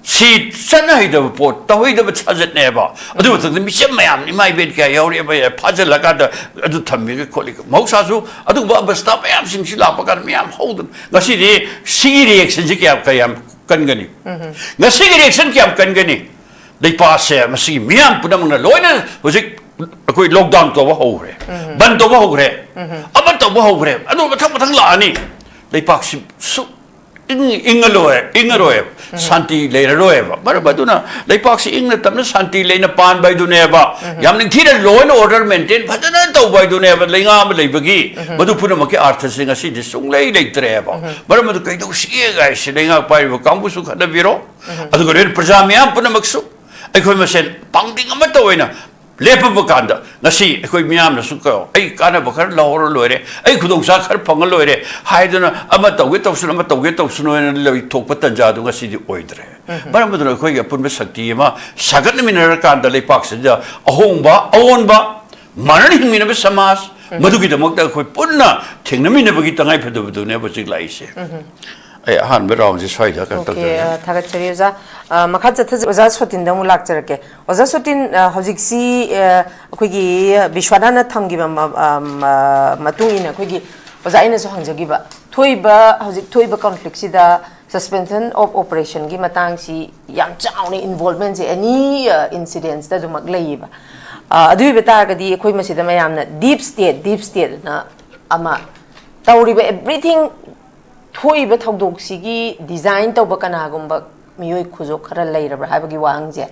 ꯁꯤ ꯆꯠꯅꯍꯩꯗꯕ ꯄꯣꯠ, ꯇꯧꯍꯩꯗꯕ ꯁꯥꯖꯠꯅꯦꯕ꯫ ꯑꯗꯨ ꯃꯊꯛꯇ ꯃꯤꯆꯝ ꯃꯌꯥꯝ, ꯏꯃꯥ ꯏꯕꯦꯟ ꯀꯌꯥ ꯌꯥꯎꯔꯛꯑꯦꯕ, ꯐꯥꯖꯤꯜꯂꯀꯥꯟꯗ ꯑꯗꯨ ꯊꯝꯃꯤꯒ ꯈꯣꯠꯂꯤꯒ꯫ ꯃꯍꯧꯁꯥꯁꯨ ꯑꯗꯨꯒꯨꯝꯕ ꯑꯕꯁꯊꯥ ꯃꯌꯥꯝꯁꯤꯡꯁꯤ ꯂꯥꯛꯄ ꯀꯥꯟꯗ ꯃꯌꯥꯝ ꯍꯧꯗꯅ ꯉꯁꯤꯗꯤ ꯁꯤꯒꯤ ꯔꯤꯌꯦꯛꯁꯟꯁꯤ ꯀꯌꯥꯝ, ꯀꯌꯥꯝ ꯀꯟꯒꯅꯤ? ꯉꯁꯤꯒꯤ ꯔꯤꯌꯦꯛꯁꯟ ꯀꯌꯥꯝ ꯀꯟꯒꯅꯤ? ꯂꯩꯄꯥꯛꯁꯦ ꯃꯁꯤꯒꯤ ꯃꯤꯌꯥꯝ ꯄꯨꯝꯅꯃꯛꯅ ꯂꯣꯏꯅ ꯍꯧꯖꯤꯛ ꯑꯩꯈꯣꯏ ꯂꯣꯛꯗꯥꯎꯟ ꯇꯧꯕ ꯍꯧꯈ꯭ꯔꯦ, ꯕꯟ ꯇꯧꯕ ꯍꯧꯈ꯭ꯔꯦ, ꯑꯃ ꯇꯧꯕ ꯍꯧꯈ꯭ꯔꯦ꯫ ꯑꯗꯨ ꯃꯊꯪ ꯃꯊꯪ ꯂꯥꯛꯑꯅꯤ꯫ ꯂꯩꯄꯥꯛꯁꯤ ꯁꯨꯛ ꯏꯪ ꯏꯪꯉ ꯂꯣꯏ ꯏꯪꯉꯔꯣꯏꯕ, ꯁꯥꯟꯇꯤ ꯂꯩꯔꯔꯣꯏꯕ꯫ ꯃꯔꯝ ꯑꯗꯨꯅ ꯂꯩꯄꯥꯛꯁꯤ ꯏꯪꯅ ꯇꯞꯅ ꯁꯥꯟꯇꯤ ꯂꯩꯅ ꯄꯥꯟꯕ ꯍꯥꯏꯗꯨꯅꯦꯕ꯫ ꯌꯥꯝ ꯅꯤꯡꯊꯤꯅ law and order maintain ꯐꯖꯅ ꯇꯧꯕ ꯍꯥꯏꯗꯨꯅꯦꯕ ꯂꯩꯉꯥꯛ ꯑꯃ ꯂꯩꯕꯒꯤ꯫ ꯃꯗꯨ ꯄꯨꯝꯅꯃꯛꯀꯤ ꯑꯥꯔꯊꯁꯤ ꯉꯁꯤꯗꯤ ꯁꯨꯡꯂꯩ ꯂꯩꯇ꯭ꯔꯦꯕ꯫ ꯃꯔꯝ ꯑꯗꯨ ꯀꯩꯗꯧꯁꯤꯒꯦ ꯍꯥꯏꯁꯤ ꯂꯩꯉꯥꯛ ꯄꯥꯏꯔꯤꯕ ꯀꯥꯡꯕꯨꯁꯨ ꯈꯟꯅꯕꯤꯔꯣ, ꯑꯗꯨꯒ ꯂꯣꯏꯅ ꯄ꯭ꯔꯖꯥ ꯃꯤꯌꯥꯝ ꯄꯨꯝꯅꯃꯛꯁꯨ ꯑꯩꯈꯣꯏ ꯃꯁꯦꯟ ꯄꯥꯡꯗꯤꯡ ꯑꯃꯠꯇ ꯑꯣꯏꯅ ꯂꯦꯞꯄꯕ ꯀꯥꯟꯗ ꯉꯁꯤ ꯑꯩꯈꯣꯏ ꯃꯤꯌꯥꯝꯅꯁꯨ ꯀꯣ, "ꯑꯩ ꯀꯥꯟꯅꯕ ꯈꯔ ꯂꯧꯍꯧꯔ ꯂꯣꯏꯔꯦ, ꯑꯩ ꯈꯨꯗꯣꯡꯆꯥ ꯈꯔ ꯐꯪꯉ ꯂꯣꯏꯔꯦ" ꯍꯥꯏꯗꯨꯅ ꯑꯃ ꯇꯧꯒꯦ ꯇꯧꯁꯅꯨ, ꯑꯃ ꯇꯧꯒꯦ ꯇꯧꯁꯅꯨ ꯍꯥꯏꯅ ꯂꯩꯊꯣꯛꯄ ꯇꯟꯖꯥꯗꯨ ꯉꯁꯤꯗꯤ ꯑꯣꯏꯗ꯭ꯔꯦ꯫ ꯃꯔꯝ ꯑꯗꯨꯅ ꯑꯩꯈꯣꯏꯒꯤ ꯑꯄꯨꯟꯕ ꯁꯛꯇꯤ ꯑꯃ ꯁꯥꯒꯠꯅꯃꯤꯟꯅꯔꯀꯥꯟꯗ ꯂꯩꯄꯥꯛꯁꯤꯗ ꯑꯍꯣꯡꯕ, ꯑꯑꯣꯟꯕ, ꯃꯥꯟꯅꯅ ꯍꯤꯡꯃꯤꯟꯅꯕ ꯁꯃꯥꯖ, ꯃꯗꯨꯒꯤꯗꯃꯛꯇ ꯑꯩꯈꯣꯏ ꯄꯨꯟꯅ ꯊꯦꯡꯅꯃꯤꯟꯅꯕꯒꯤ ꯇꯉꯥꯏꯐꯗꯕꯗꯨꯅꯦꯕ ꯍꯧꯖꯤꯛ ꯂꯥꯛꯏꯁꯦ꯫ ꯑꯩ ꯑꯍꯥꯟꯕ ꯔꯥꯎꯟꯁꯦ ꯁ꯭ꯋꯥꯏꯗ ꯀꯩꯅꯣ ꯑꯣꯀꯦ, ꯇꯧꯖꯔꯒꯦ꯫ ꯑ, ꯊꯥꯒꯠꯆꯔꯤ ꯑꯣꯖꯥ꯫ ꯑ, ꯃꯈꯥ ꯆꯠꯊꯖ-, ꯑꯣꯖꯥ ꯁꯣꯇꯤꯟꯗ ꯑꯃꯨꯛ ꯂꯥꯛꯆꯔꯛꯀꯦ꯫ ꯑꯣꯖꯥ ꯁꯣꯇꯤꯟ, ꯑ, ꯍꯧꯖꯤꯛꯁꯤ, ꯑ, ꯑꯩꯈꯣꯏꯒꯤ ꯕꯤꯁ꯭ꯋꯥꯅꯥꯅ ꯊꯝꯈꯤꯕ ꯃ-, ꯑ, ꯃ-, ꯃꯇꯨꯡ ꯏꯟꯅ ꯑꯩꯈꯣꯏꯒꯤ ꯑꯣꯖꯥ ꯑꯩꯅꯁꯨ ꯍꯪꯖꯈꯤꯕ, ꯊꯣꯛꯏꯕ, ꯍꯧꯖꯤꯛ ꯊꯣꯛꯏꯕ conflictꯁꯤꯗ suspension of operationꯒꯤ ꯃꯇꯥꯡꯁꯤ ꯌꯥꯝ ꯆꯥꯎꯅ involvementꯁꯦ any, ꯑ, incidentsꯇ ꯑꯗꯨꯃꯛ ꯂꯩꯌꯦꯕ꯫ ꯑ, ꯑꯗꯨ ꯑꯣꯏꯕ ꯇꯥꯔꯒꯗꯤ ꯑꯩꯈꯣꯏ ꯃꯁꯤꯗ ꯃꯌꯥꯝꯅ deep state, deep stateꯅ ꯑꯃ ꯇꯧꯔꯤꯕ everything ꯊꯣꯛꯏꯕ ꯊꯧꯗꯣꯛꯁꯤꯒꯤ design ꯇꯧꯕ ꯀꯅꯥꯒꯨꯝꯕ ꯃꯤꯑꯣꯏ ꯈꯨꯖꯣꯞ ꯈꯔ ꯂꯩꯔꯕ꯭ꯔꯥ ꯍꯥꯏꯕꯒꯤ ꯋꯥꯍꯪꯁꯦ,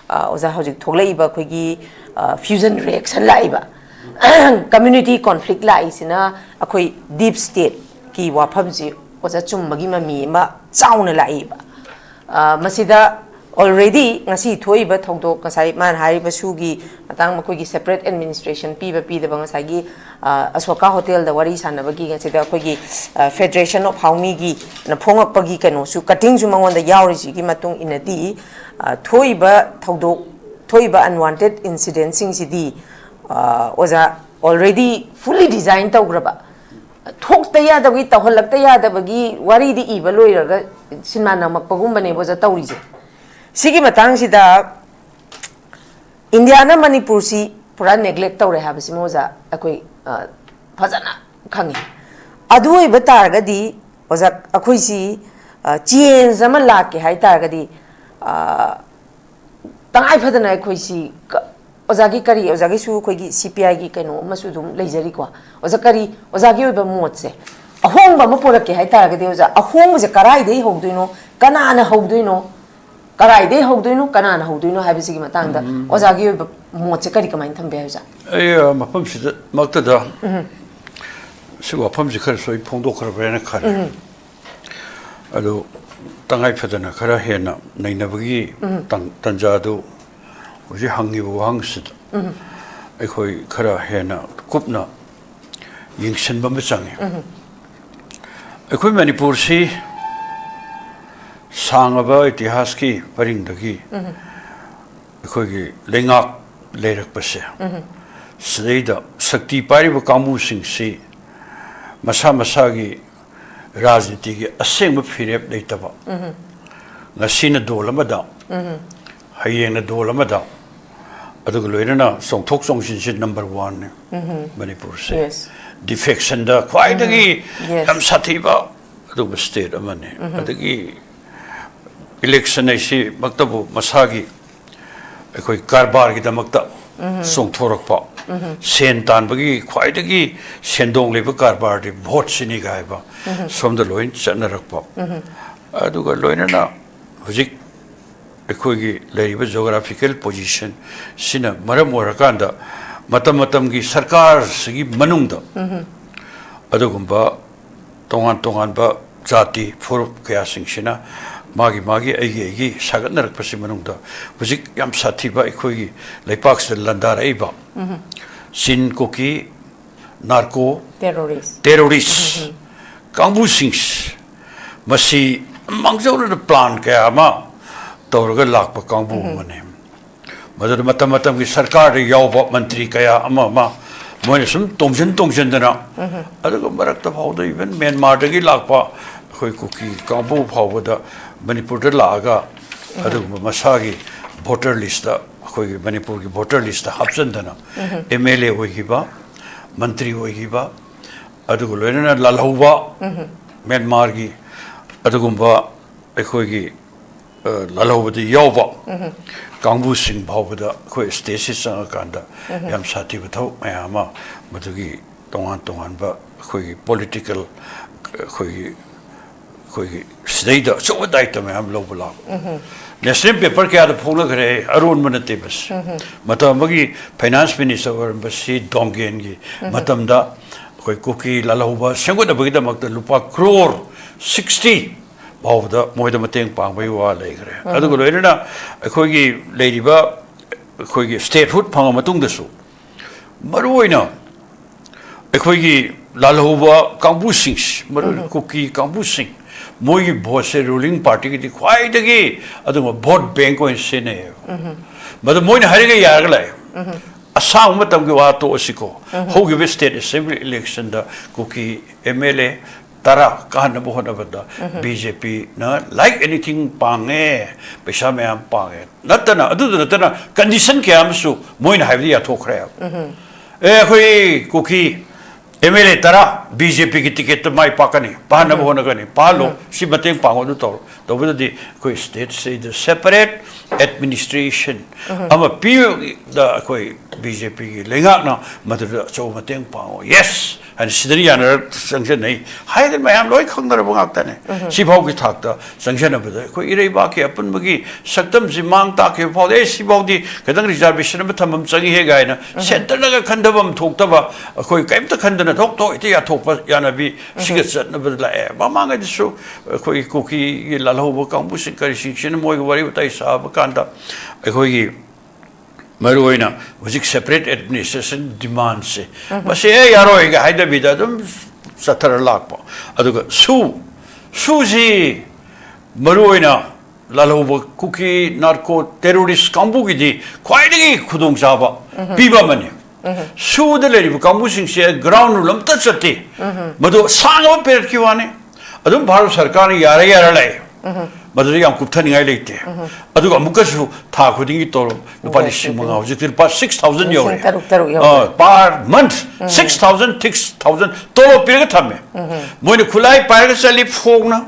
ꯑ, ꯑꯣꯖꯥ, ꯍꯧꯖꯤꯛ ꯊꯣꯛꯂꯛꯏꯕ ꯑꯩꯈꯣꯏꯒꯤ, ꯑ, fusion reaction ꯂꯥꯛꯏꯕ, community conflict ꯂꯥꯛꯏꯁꯤꯅ ꯑꯩꯈꯣꯏ deep stateꯀꯤ ꯋꯥꯐꯝꯁꯤ, ꯑꯣꯖꯥ, ꯆꯨꯝꯕꯒꯤ ꯃꯃꯤ ꯑꯃ ꯆꯥꯎꯅ ꯂꯥꯛꯏꯕ꯫ ꯑ, ꯃꯁꯤꯗ already ꯉꯁꯤ ꯊꯣꯛꯏꯕ ꯊꯧꯗꯣꯛ, ꯉꯁꯥꯏ ꯃꯥꯅ ꯍꯥꯏꯔꯤꯕ ꯁꯨꯒꯤ ꯃꯇꯥꯡ, ꯃꯈꯣꯏꯒꯤ separate administration ꯄꯤꯕ ꯄꯤꯗꯕ, ꯉꯁꯥꯏꯒꯤ, ꯑ, ꯑꯁꯣꯀꯥ ꯍꯣꯇꯦꯜꯗ ꯋꯥꯔꯤ ꯁꯥꯟꯅꯕꯒꯤ ꯉꯁꯤꯗ ꯑꯩꯈꯣꯏꯒꯤ, ꯑ, Federation of ꯍꯥꯎꯃꯤꯒꯤꯅ ꯐꯣꯡꯉꯛꯄꯒꯤ ꯀꯩꯅꯣꯁꯨ, cuttingꯁꯨ ꯃꯉꯣꯟꯗ ꯌꯥꯎꯔꯤꯁꯤꯒꯤ ꯃꯇꯨꯡ ꯏꯟꯅꯗꯤ, ꯑ, ꯊꯣꯛꯏꯕ ꯊꯧꯗꯣꯛ, ꯊꯣꯛꯏꯕ unwanted incidentꯁꯤꯡꯁꯤꯗꯤ, ꯑ, ꯑꯣꯖꯥ, already fully design ꯇꯧꯈ꯭ꯔꯕ, ꯊꯣꯛꯇ ꯌꯥꯗꯕꯒꯤ, ꯇꯧꯍꯜꯂꯛꯇ ꯌꯥꯗꯕꯒꯤ ꯋꯥꯔꯤꯗꯤ ꯏꯕ ꯂꯣꯏꯔꯒ ꯁꯤꯟꯃꯥ ꯅꯝꯃꯛꯄꯒꯨꯝꯕꯅꯦꯕ ꯑꯣꯖꯥ ꯇꯧꯔꯤꯁꯦ꯫ ꯁꯤꯒꯤ ꯃꯇꯥꯡꯁꯤꯗ ꯏꯟꯗꯤꯌꯥꯅ ꯃꯅꯤꯄꯨꯔꯁꯤ ꯄꯨꯔꯥ neglect ꯇꯧꯔꯦ ꯍꯥꯏꯕꯁꯤꯃ ꯑꯣꯖꯥ ꯑꯩꯈꯣꯏ, ꯑ, ꯐꯖꯅ ꯈꯪꯉꯤ꯫ ꯑꯗꯨ ꯑꯣꯏꯕ ꯇꯥꯔꯒꯗꯤ ꯑꯣꯖꯥ, ꯑꯩꯈꯣꯏꯁꯤ, ꯑ, change ꯑꯃ ꯂꯥꯛꯀꯦ ꯍꯥꯏ ꯇꯥꯔꯒꯗꯤ, ꯑ, ꯇꯉꯥꯏ ꯐꯗꯅ ꯑꯩꯈꯣꯏꯁꯤ ꯀ-, ꯑꯣꯖꯥꯒꯤ ꯀꯔꯤ, ꯑꯣꯖꯥꯒꯤꯁꯨ ꯑꯩꯈꯣꯏꯒꯤ CPIꯒꯤ ꯀꯩꯅꯣ ꯑꯃꯁꯨ ꯑꯗꯨꯝ ꯂꯩꯖꯔꯤꯀꯣ꯫ ꯑꯣꯖꯥ, ꯀꯔꯤ ꯑꯣꯖꯥꯒꯤ ꯑꯣꯏꯕ ꯃꯣꯠꯁꯦ? ꯑꯍꯣꯡꯕ ꯑꯃ ꯄꯨꯔꯛꯀꯦ ꯍꯥꯏꯇꯥꯔꯒꯗꯤ, ꯑꯣꯖꯥ, ꯑꯍꯣꯡꯕꯁꯦ ꯀꯔꯥꯏꯗꯒꯤ ꯍꯧꯗꯣꯏꯅꯣ, ꯀꯅꯥꯅ ꯍꯧꯗꯣꯏꯅꯣ, ꯀꯔꯥꯏꯗꯒꯤ ꯍꯧꯗꯣꯏꯅꯣ, ꯀꯅꯥꯅ ꯍꯧꯗꯣꯏꯅꯣ ꯍꯥꯏꯕꯁꯤꯒꯤ ꯃꯇꯥꯡꯗ ꯑꯣꯖꯥꯒꯤ ꯑꯣꯏꯕ ꯃꯣꯠꯁꯦ ꯀꯔꯤ, ꯀꯃꯥꯏꯅ ꯊꯝꯕꯤ ꯍꯥꯏ, ꯑꯣꯖꯥ? ꯑꯩ ꯑ, ꯃꯐꯝꯁꯤꯗ ꯃꯛꯇꯗ ꯁꯤ ꯋꯥꯐꯝꯁꯤ ꯈꯔꯁꯨ ꯑꯩ ꯐꯣꯡꯗꯣꯛꯈ꯭ꯔꯕ꯭ꯔꯥ ꯍꯥꯏꯅ ꯈꯜꯂꯤ꯫ ꯑꯗꯨ ꯇꯉꯥꯏ ꯐꯗꯅ ꯈꯔ ꯍꯦꯟꯅ ꯅꯩꯅꯕꯒꯤ ꯇꯥꯡ- ꯇꯥꯟꯖꯥꯗꯨ ꯍꯧꯖꯤꯛ ꯍꯪꯉꯤꯕ ꯋꯥꯍꯪꯁꯤꯗ ꯑꯩꯈꯣꯏ ꯈꯔ ꯍꯦꯟꯅ ꯀꯨꯞꯅ ꯌꯦꯡꯁꯤꯟꯕ ꯑꯃ ꯆꯪꯉꯤ꯫ ꯑꯩꯈꯣꯏ ꯃꯅꯤꯄꯨꯔꯁꯤ ꯁꯥꯡꯉꯕ ꯏꯇꯤꯍꯥꯁꯀꯤ ꯄꯔꯤꯡꯗꯒꯤ ꯑꯩꯈꯣꯏꯒꯤ ꯂꯩꯉꯥꯛ ꯂꯩꯔꯛꯄꯁꯦ, ꯁꯤꯗꯩꯗ ꯁꯛꯇꯤ ꯄꯥꯏꯔꯤꯕ ꯀꯥꯡꯕꯨꯁꯤꯡꯁꯤ ꯃꯁꯥ ꯃꯁꯥꯒꯤ ꯔꯥꯖꯅꯤꯇꯤꯒꯤ ꯑꯁꯦꯡꯕ ꯐꯤꯔꯦꯞ ꯂꯩꯇꯕ, ꯉꯁꯤꯅ ꯗꯣꯜ ꯑꯃꯗ, ꯍꯌꯦꯡꯅ ꯗꯣꯜ ꯑꯃꯗ, ꯑꯗꯨꯒ ꯂꯣꯏꯅꯅ ꯆꯣꯡꯊꯣꯛ ꯆꯣꯡꯁꯤꯟꯁꯤ ꯅꯝꯕꯔ ꯋꯥꯟꯅꯤ ꯃꯅꯤꯄꯨꯔꯁꯦ꯫ Yes. ꯗꯤꯐꯦꯛꯁꯟꯗ ꯈ꯭ꯋꯥꯏꯗꯒꯤ Yes. ꯌꯥꯝ ꯁꯥꯊꯤꯕ ꯑꯗꯨꯒꯨꯝꯕ ꯁ꯭ꯇꯦꯠ ꯑꯃꯅꯤ꯫ ꯑꯗꯒꯤ ꯏꯂꯦꯛꯁꯟ ꯍꯥꯏꯁꯤꯃꯛꯇꯕꯨ ꯃꯁꯥꯒꯤ ꯑꯩꯈꯣꯏ ꯀꯔꯕꯥꯔꯒꯤꯗꯃꯛꯇ ꯆꯣꯡꯊꯣꯔꯛꯄ, ꯁꯦꯟ ꯇꯥꯟꯕꯒꯤ ꯈ꯭ꯋꯥꯏꯗꯒꯤ ꯁꯦꯟꯗꯣꯡ ꯂꯩꯕ ꯀꯔꯕꯥꯔꯗꯤ ꯚꯣꯠꯁꯤꯅꯤꯒ ꯍꯥꯏꯕ ꯁꯣꯝꯗ ꯂꯣꯏ ꯆꯠꯅꯔꯛꯄ꯫ ꯑꯗꯨꯒ ꯂꯣꯏꯅꯅ ꯍꯧꯖꯤꯛ ꯑꯩꯈꯣꯏꯒꯤ ꯂꯩꯔꯤꯕ ꯖꯣꯒ꯭ꯔꯥꯐꯤꯀꯦꯜ ꯄꯣꯖꯤꯁꯟ ꯁꯤꯅ ꯃꯔꯝ ꯑꯣꯏꯔꯀꯥꯟꯗ ꯃꯇꯝ ꯃꯇꯝꯒꯤ ꯁꯔꯀꯥꯔꯁꯤꯒꯤ ꯃꯅꯨꯡꯗ ꯑꯗꯨꯒꯨꯝꯕ ꯇꯣꯉꯥꯟ ꯇꯣꯉꯥꯟꯕ ꯖꯥꯇꯤ ꯐꯨꯔꯨꯞ ꯀꯌꯥꯁꯤꯡꯁꯤꯅ ꯃꯥꯒꯤ ꯃꯥꯒꯤ ꯑꯩꯒꯤ ꯑꯩꯒꯤ ꯁꯥꯒꯠꯅꯔꯛꯄꯁꯤ ꯃꯅꯨꯡꯗ ꯍꯧꯖꯤꯛ ꯌꯥꯝ ꯁꯥꯊꯤꯕ ꯑꯩꯈꯣꯏꯒꯤ ꯂꯩꯄꯥꯛꯁꯤꯗ ꯂꯥꯟꯗꯥꯔꯛꯏꯕ ꯆꯤꯟ ꯀꯨꯀꯤ ꯅꯥꯔꯀꯣ Terrorist. ꯇꯦꯔꯣꯔꯤꯁ ꯀꯥꯡꯕꯨꯁꯤꯡꯁꯤ ꯃꯁꯤ ꯃꯥꯡꯖꯧꯅꯅ ꯄ꯭ꯂꯥꯟ ꯀꯌꯥ ꯑꯃ ꯇꯧꯔꯒ ꯂꯥꯛꯄ ꯀꯥꯡꯕꯨ ꯑꯃꯅꯤ꯫ ꯃꯗꯨꯗ ꯃꯇꯝ ꯃꯇꯝꯒꯤ ꯁꯔꯀꯥꯔꯗ ꯌꯥꯎꯕ ꯃꯟꯇ꯭ꯔꯤ ꯀꯌꯥ ꯑꯃ ꯑꯃ ꯃꯣꯏꯅ ꯁꯨꯝ ꯇꯣꯡꯁꯤꯟ ꯇꯣꯡꯁꯤꯟꯗꯅ, ꯑꯗꯨꯒ ꯃꯔꯛꯇ ꯐꯥꯎꯗ even ꯃ꯭ꯌꯥꯟꯃꯥꯔꯗꯒꯤ ꯂꯥꯛꯄ ꯑꯩꯈꯣꯏ ꯀꯨꯀꯤ ꯀꯥꯡꯕꯨ ꯐꯥꯎꯕꯗ ꯃꯅꯤꯄꯨꯔꯗ ꯂꯥꯛꯑꯒ ꯑꯗꯨꯒꯨꯝꯕ ꯃꯁꯥꯒꯤ ꯚꯣꯇꯔ ꯂꯤꯁꯇ, ꯑꯩꯈꯣꯏꯒꯤ ꯃꯅꯤꯄꯨꯔꯒꯤ ꯚꯣꯇꯔ ꯂꯤꯁꯇ ꯍꯥꯞꯆꯤꯟꯗꯅ ꯑꯦꯝ ꯑꯦꯜ ꯑꯦ ꯑꯣꯏꯈꯤꯕ, ꯃꯟꯇ꯭ꯔꯤ ꯑꯣꯏꯈꯤꯕ, ꯑꯗꯨꯒ ꯂꯣꯏꯅꯅ ꯂꯥꯜꯍꯧꯕ, ꯃ꯭ꯌꯥꯟꯃꯥꯔꯒꯤ ꯑꯗꯨꯒꯨꯝꯕ ꯑꯩꯈꯣꯏꯒꯤ ꯑ, ꯂꯥꯜꯍꯧꯕꯗ ꯌꯥꯎꯕ ꯀꯥꯡꯕꯨꯁꯤꯡ ꯐꯥꯎꯕꯗ ꯑꯩꯈꯣꯏ ꯁ꯭ꯇꯦꯠꯁꯤ ꯆꯪꯉꯀꯥꯟꯗ ꯌꯥꯝ ꯁꯥꯊꯤꯕ ꯊꯕꯛ ꯃꯌꯥꯝ ꯑꯃ ꯃꯗꯨꯒꯤ ꯇꯣꯉꯥꯟ ꯇꯣꯉꯥꯟꯕ ꯑꯩꯈꯣꯏꯒꯤ ꯄꯣꯂꯤꯇꯤꯀꯦꯜ, ꯑꯩꯈꯣꯏꯒꯤ ꯑꯩꯈꯣꯏꯒꯤ ꯁꯤꯗꯩꯗ ꯑꯆꯧꯕ ꯗꯥꯏꯇ ꯃꯌꯥꯝ ꯂꯧꯕ ꯂꯥꯛꯄ꯫ ꯅꯦꯁꯅꯦꯜ ꯄꯦꯄꯔ ꯀꯌꯥꯗ ꯐꯣꯡꯅꯈ꯭ꯔꯦ, ꯑꯔꯣꯟꯕ ꯅꯠꯇꯦ ꯃꯁꯤ꯫ ꯃꯇꯝ ꯑꯃꯒꯤ ꯐꯥꯏꯅꯥꯟꯁ ꯃꯤꯅꯤꯁꯇꯔ ꯑꯣꯏꯔꯝꯕ ꯁꯤ ꯗꯣꯡꯒꯦꯟꯒꯤ ꯃꯇꯝꯗ ꯑꯩꯈꯣꯏ ꯀꯨꯀꯤ ꯂꯥꯜꯍꯧꯕ ꯁꯦꯝꯒꯠꯅꯕꯒꯤꯗꯃꯛꯇ ꯂꯨꯄꯥ ꯀ꯭ꯔꯣꯔ ꯁꯤꯛꯁꯇꯤ ꯐꯥꯎꯕꯗ ꯃꯣꯏꯗ ꯃꯇꯦꯡ ꯄꯥꯡꯕꯒꯤ ꯋꯥ ꯂꯩꯈ꯭ꯔꯦ꯫ ꯑꯗꯨꯒ ꯂꯣꯏꯅꯅ ꯑꯩꯈꯣꯏꯒꯤ ꯂꯩꯔꯤꯕ ꯑꯩꯈꯣꯏꯒꯤ ꯁ꯭ꯇꯦꯠꯍꯨꯗ ꯐꯪꯉ ꯃꯇꯨꯡꯗꯁꯨ ꯃꯔꯨꯑꯣꯏꯅ ꯑꯩꯈꯣꯏꯒꯤ ꯂꯥꯜꯍꯧꯕ ꯀꯥꯡꯕꯨꯁꯤꯡꯁꯤ, ꯃꯔꯨ ꯑꯣꯏꯅ ꯀꯨꯀꯤ ꯀꯥꯡꯕꯨꯁꯤꯡ, ꯃꯣꯏꯒꯤ ꯚꯣꯠꯁꯦ ꯔꯨꯂꯤꯡ ꯄꯥꯔꯇꯤꯒꯤꯗꯤ ꯈ꯭ꯋꯥꯏꯗꯒꯤ ꯑꯗꯨꯒꯨꯝꯕ ꯚꯣꯠ ꯕꯦꯡꯛ ꯑꯣꯏꯅ ꯁꯤꯖꯤꯟꯅꯩꯌꯦꯕ꯫ ꯃꯗꯨ ꯃꯣꯏꯅ ꯍꯥꯏꯔꯒ ꯌꯥꯔꯒ ꯂꯥꯛꯑꯦ꯫ ꯑꯁꯥꯡꯕ ꯃꯇꯝꯒꯤ ꯋꯥ ꯇꯣꯛꯑꯁꯤꯀꯣ꯫ ꯍꯧꯈꯤꯕ ꯁ꯭ꯇꯦꯠ ꯑꯦꯁꯦꯝꯕ꯭ꯂꯤ ꯏꯂꯦꯛꯁꯟꯗ ꯀꯨꯀꯤ ꯑꯦꯝ ꯑꯦꯜ ꯑꯦ ꯇꯔꯥ ꯀꯥꯍꯟꯅꯕ ꯍꯣꯠꯅꯕꯗ ꯕꯤ ꯖꯦ ꯄꯤꯅ like anything ꯄꯥꯡꯉꯦ, ꯄꯩꯁꯥ ꯃꯌꯥꯝ ꯄꯥꯡꯉꯦ꯫ ꯅꯠꯇꯅ, ꯑꯗꯨꯗ ꯅꯠꯇꯅ ꯀꯟꯗꯤꯁꯟ ꯀꯌꯥ ꯑꯃꯁꯨ ꯃꯣꯏꯅ ꯍꯥꯏꯕꯗ ꯌꯥꯊꯣꯛꯈ꯭ꯔꯦꯕ꯫ ꯑꯦ, ꯑꯩꯈꯣꯏ ꯀꯨꯀꯤ ꯑꯦꯝ ꯑꯦꯜ ꯑꯦ ꯇꯔꯥ ꯕꯤ ꯖꯦ ꯄꯤꯒꯤ ꯇꯤꯀꯦꯠꯇ ꯃꯥꯏ ꯄꯥꯛꯀꯅꯤ, ꯄꯥꯍꯟꯅꯕ ꯍꯣꯠꯅꯒꯅꯤ, ꯄꯥꯍꯜꯂꯣ, ꯁꯤ ꯃꯇꯦꯡ ꯄꯥꯡꯉꯣ, ꯑꯗꯨ ꯇꯧꯔꯣ꯫ ꯇꯧꯕꯗꯗꯤ ꯑꯩꯈꯣꯏ ꯁ꯭ꯇꯦꯠꯁꯤꯗ ꯁꯦꯄꯔꯦꯠ ꯑꯦꯗꯃꯤꯅꯤꯁꯇ꯭ꯔꯦꯁꯟ ꯑꯃ ꯄꯤꯕꯗ ꯑꯩꯈꯣꯏ ꯕꯤ ꯖꯦ ꯄꯤꯒꯤ ꯂꯩꯉꯥꯛꯅ ꯃꯗꯨꯗ ꯑꯆꯧꯕ ꯃꯇꯦꯡ ꯄꯥꯡꯉꯣ꯫ ꯌꯦꯁ ꯍꯥꯏꯅ ꯁꯤꯗꯅ ꯌꯥꯅꯔ ꯆꯪꯁꯤꯟꯅꯩ ꯍꯥꯏꯗꯅ ꯃꯌꯥꯝ ꯂꯣꯏ ꯈꯪꯅꯔꯕ ꯉꯥꯛꯇꯅꯦ꯫ ꯁꯤꯐꯥꯎꯒꯤ ꯊꯥꯛꯇ ꯆꯪꯁꯤꯟꯅꯕꯗ ꯑꯩꯈꯣꯏ ꯏꯔꯩꯕꯥꯛꯀꯤ ꯑꯄꯨꯟꯕꯒꯤ ꯁꯛꯇꯝꯁꯤ ꯃꯥꯡ ꯇꯥꯛꯈꯤꯕ ꯐꯥꯎꯗ, "ꯑꯦ, ꯁꯤꯐꯥꯎꯗꯤ ꯈꯤꯇꯪ ꯔꯤꯖꯥꯔꯕꯦꯁꯟ ꯑꯃ ꯊꯝꯐꯝ ꯆꯪꯏꯍꯦ" ꯀꯥꯏꯅ ꯁꯦꯟꯇꯔꯅꯒ ꯈꯟꯊꯕ ꯑꯃ ꯊꯣꯛꯇꯕ, ꯑꯩꯈꯣꯏ ꯀꯔꯤꯝꯇ ꯈꯟꯗꯅ ꯊꯣꯛ ꯊꯣꯛ ꯍꯦꯛꯇ ꯌꯥꯊꯣꯛꯄ ꯌꯥꯅꯕꯤ ꯁꯤꯒ ꯆꯠꯅꯕꯗ ꯂꯥꯛꯑꯦ꯫ ꯃꯃꯥꯡꯉꯩꯗꯁꯨ ꯑꯩꯈꯣꯏꯒꯤ ꯀꯨꯀꯤꯒꯤ ꯂꯥꯜꯍꯧꯕ ꯀꯥꯡꯕꯨꯁꯤꯡ ꯀꯔꯤꯁꯤꯡꯁꯤꯅ ꯃꯣꯏꯒ ꯋꯥꯔꯤ ꯋꯥꯇꯥꯏ ꯁꯥꯕ ꯀꯥꯟꯗ ꯑꯩꯈꯣꯏꯒꯤ ꯃꯔꯨꯑꯣꯏꯅ ꯍꯧꯖꯤꯛ ꯁꯦꯄꯔꯦꯠ ꯑꯦꯗꯃꯤꯅꯤꯁꯇ꯭ꯔꯦꯁꯟ ꯗꯤꯃꯥꯟꯁꯦ, ꯃꯁꯤ ꯑꯦ ꯌꯥꯔꯣꯏꯒ ꯍꯥꯏꯗꯕꯤꯗ ꯑꯗꯨꯝ ꯆꯠꯊꯔ ꯂꯥꯛꯄ꯫ ꯑꯗꯨꯒ ꯁꯨ, ꯁꯨꯁꯤ ꯃꯔꯨꯑꯣꯏꯅ ꯂꯥꯜꯍꯧꯕ ꯀꯨꯀꯤ ꯅꯥꯔꯀꯣ ꯇꯦꯔꯣꯔꯤꯁ ꯀꯥꯡꯕꯨꯒꯤꯗꯤ ꯈ꯭ꯋꯥꯏꯗꯒꯤ ꯈꯨꯗꯣꯡꯆꯥꯕ ꯄꯤꯕ ꯑꯃꯅꯤ꯫ ꯁꯨꯗ ꯂꯩꯔꯤꯕ ꯀꯥꯡꯕꯨꯁꯤꯡꯁꯦ ꯒ꯭ꯔꯥꯎꯟ ꯔꯨꯜ ꯑꯝꯇ ꯆꯠꯇꯦ꯫ ꯃꯗꯨ ꯁꯥꯡꯉꯕ ꯄꯦꯔꯠꯀꯤ ꯋꯥꯅꯤ꯫ ꯑꯗꯨꯝ ꯚꯥꯔꯠ ꯁꯔꯀꯥꯔꯅ ꯌꯥꯔꯦ ꯌꯥꯔꯦ ꯂꯥꯛꯑꯦ꯫ ꯃꯗꯨꯗ ꯌꯥꯝ ꯀꯨꯞꯊꯅꯤꯡꯉꯥꯏ ꯂꯩꯇꯦ꯫ ꯑꯗꯨꯒ ꯑꯃꯨꯛꯀꯁꯨ ꯊꯥ ꯈꯨꯗꯤꯡꯒꯤ ꯇꯣꯂꯣꯞ ꯂꯨꯄꯥ ꯂꯤꯁꯤꯡ ꯃꯉꯥ, ꯍꯧꯖꯤꯛꯇꯤ ꯂꯨꯄꯥ ꯁꯤꯛꯁ ꯊꯥꯎꯖꯟ ꯌꯧꯔꯦ꯫ ꯇꯔꯨꯛ ꯇꯔꯨꯛ ꯌꯧꯔꯦ꯫ ꯑ, per month, six thousand, six thousand ꯇꯣꯂꯣꯞ ꯄꯤꯔꯒ ꯊꯝꯃꯦ꯫ ꯃꯣꯏꯅ ꯈꯨꯠꯂꯥꯏ ꯄꯥꯏꯔꯒ ꯆꯠꯂꯤ ꯐꯣꯡꯅ꯫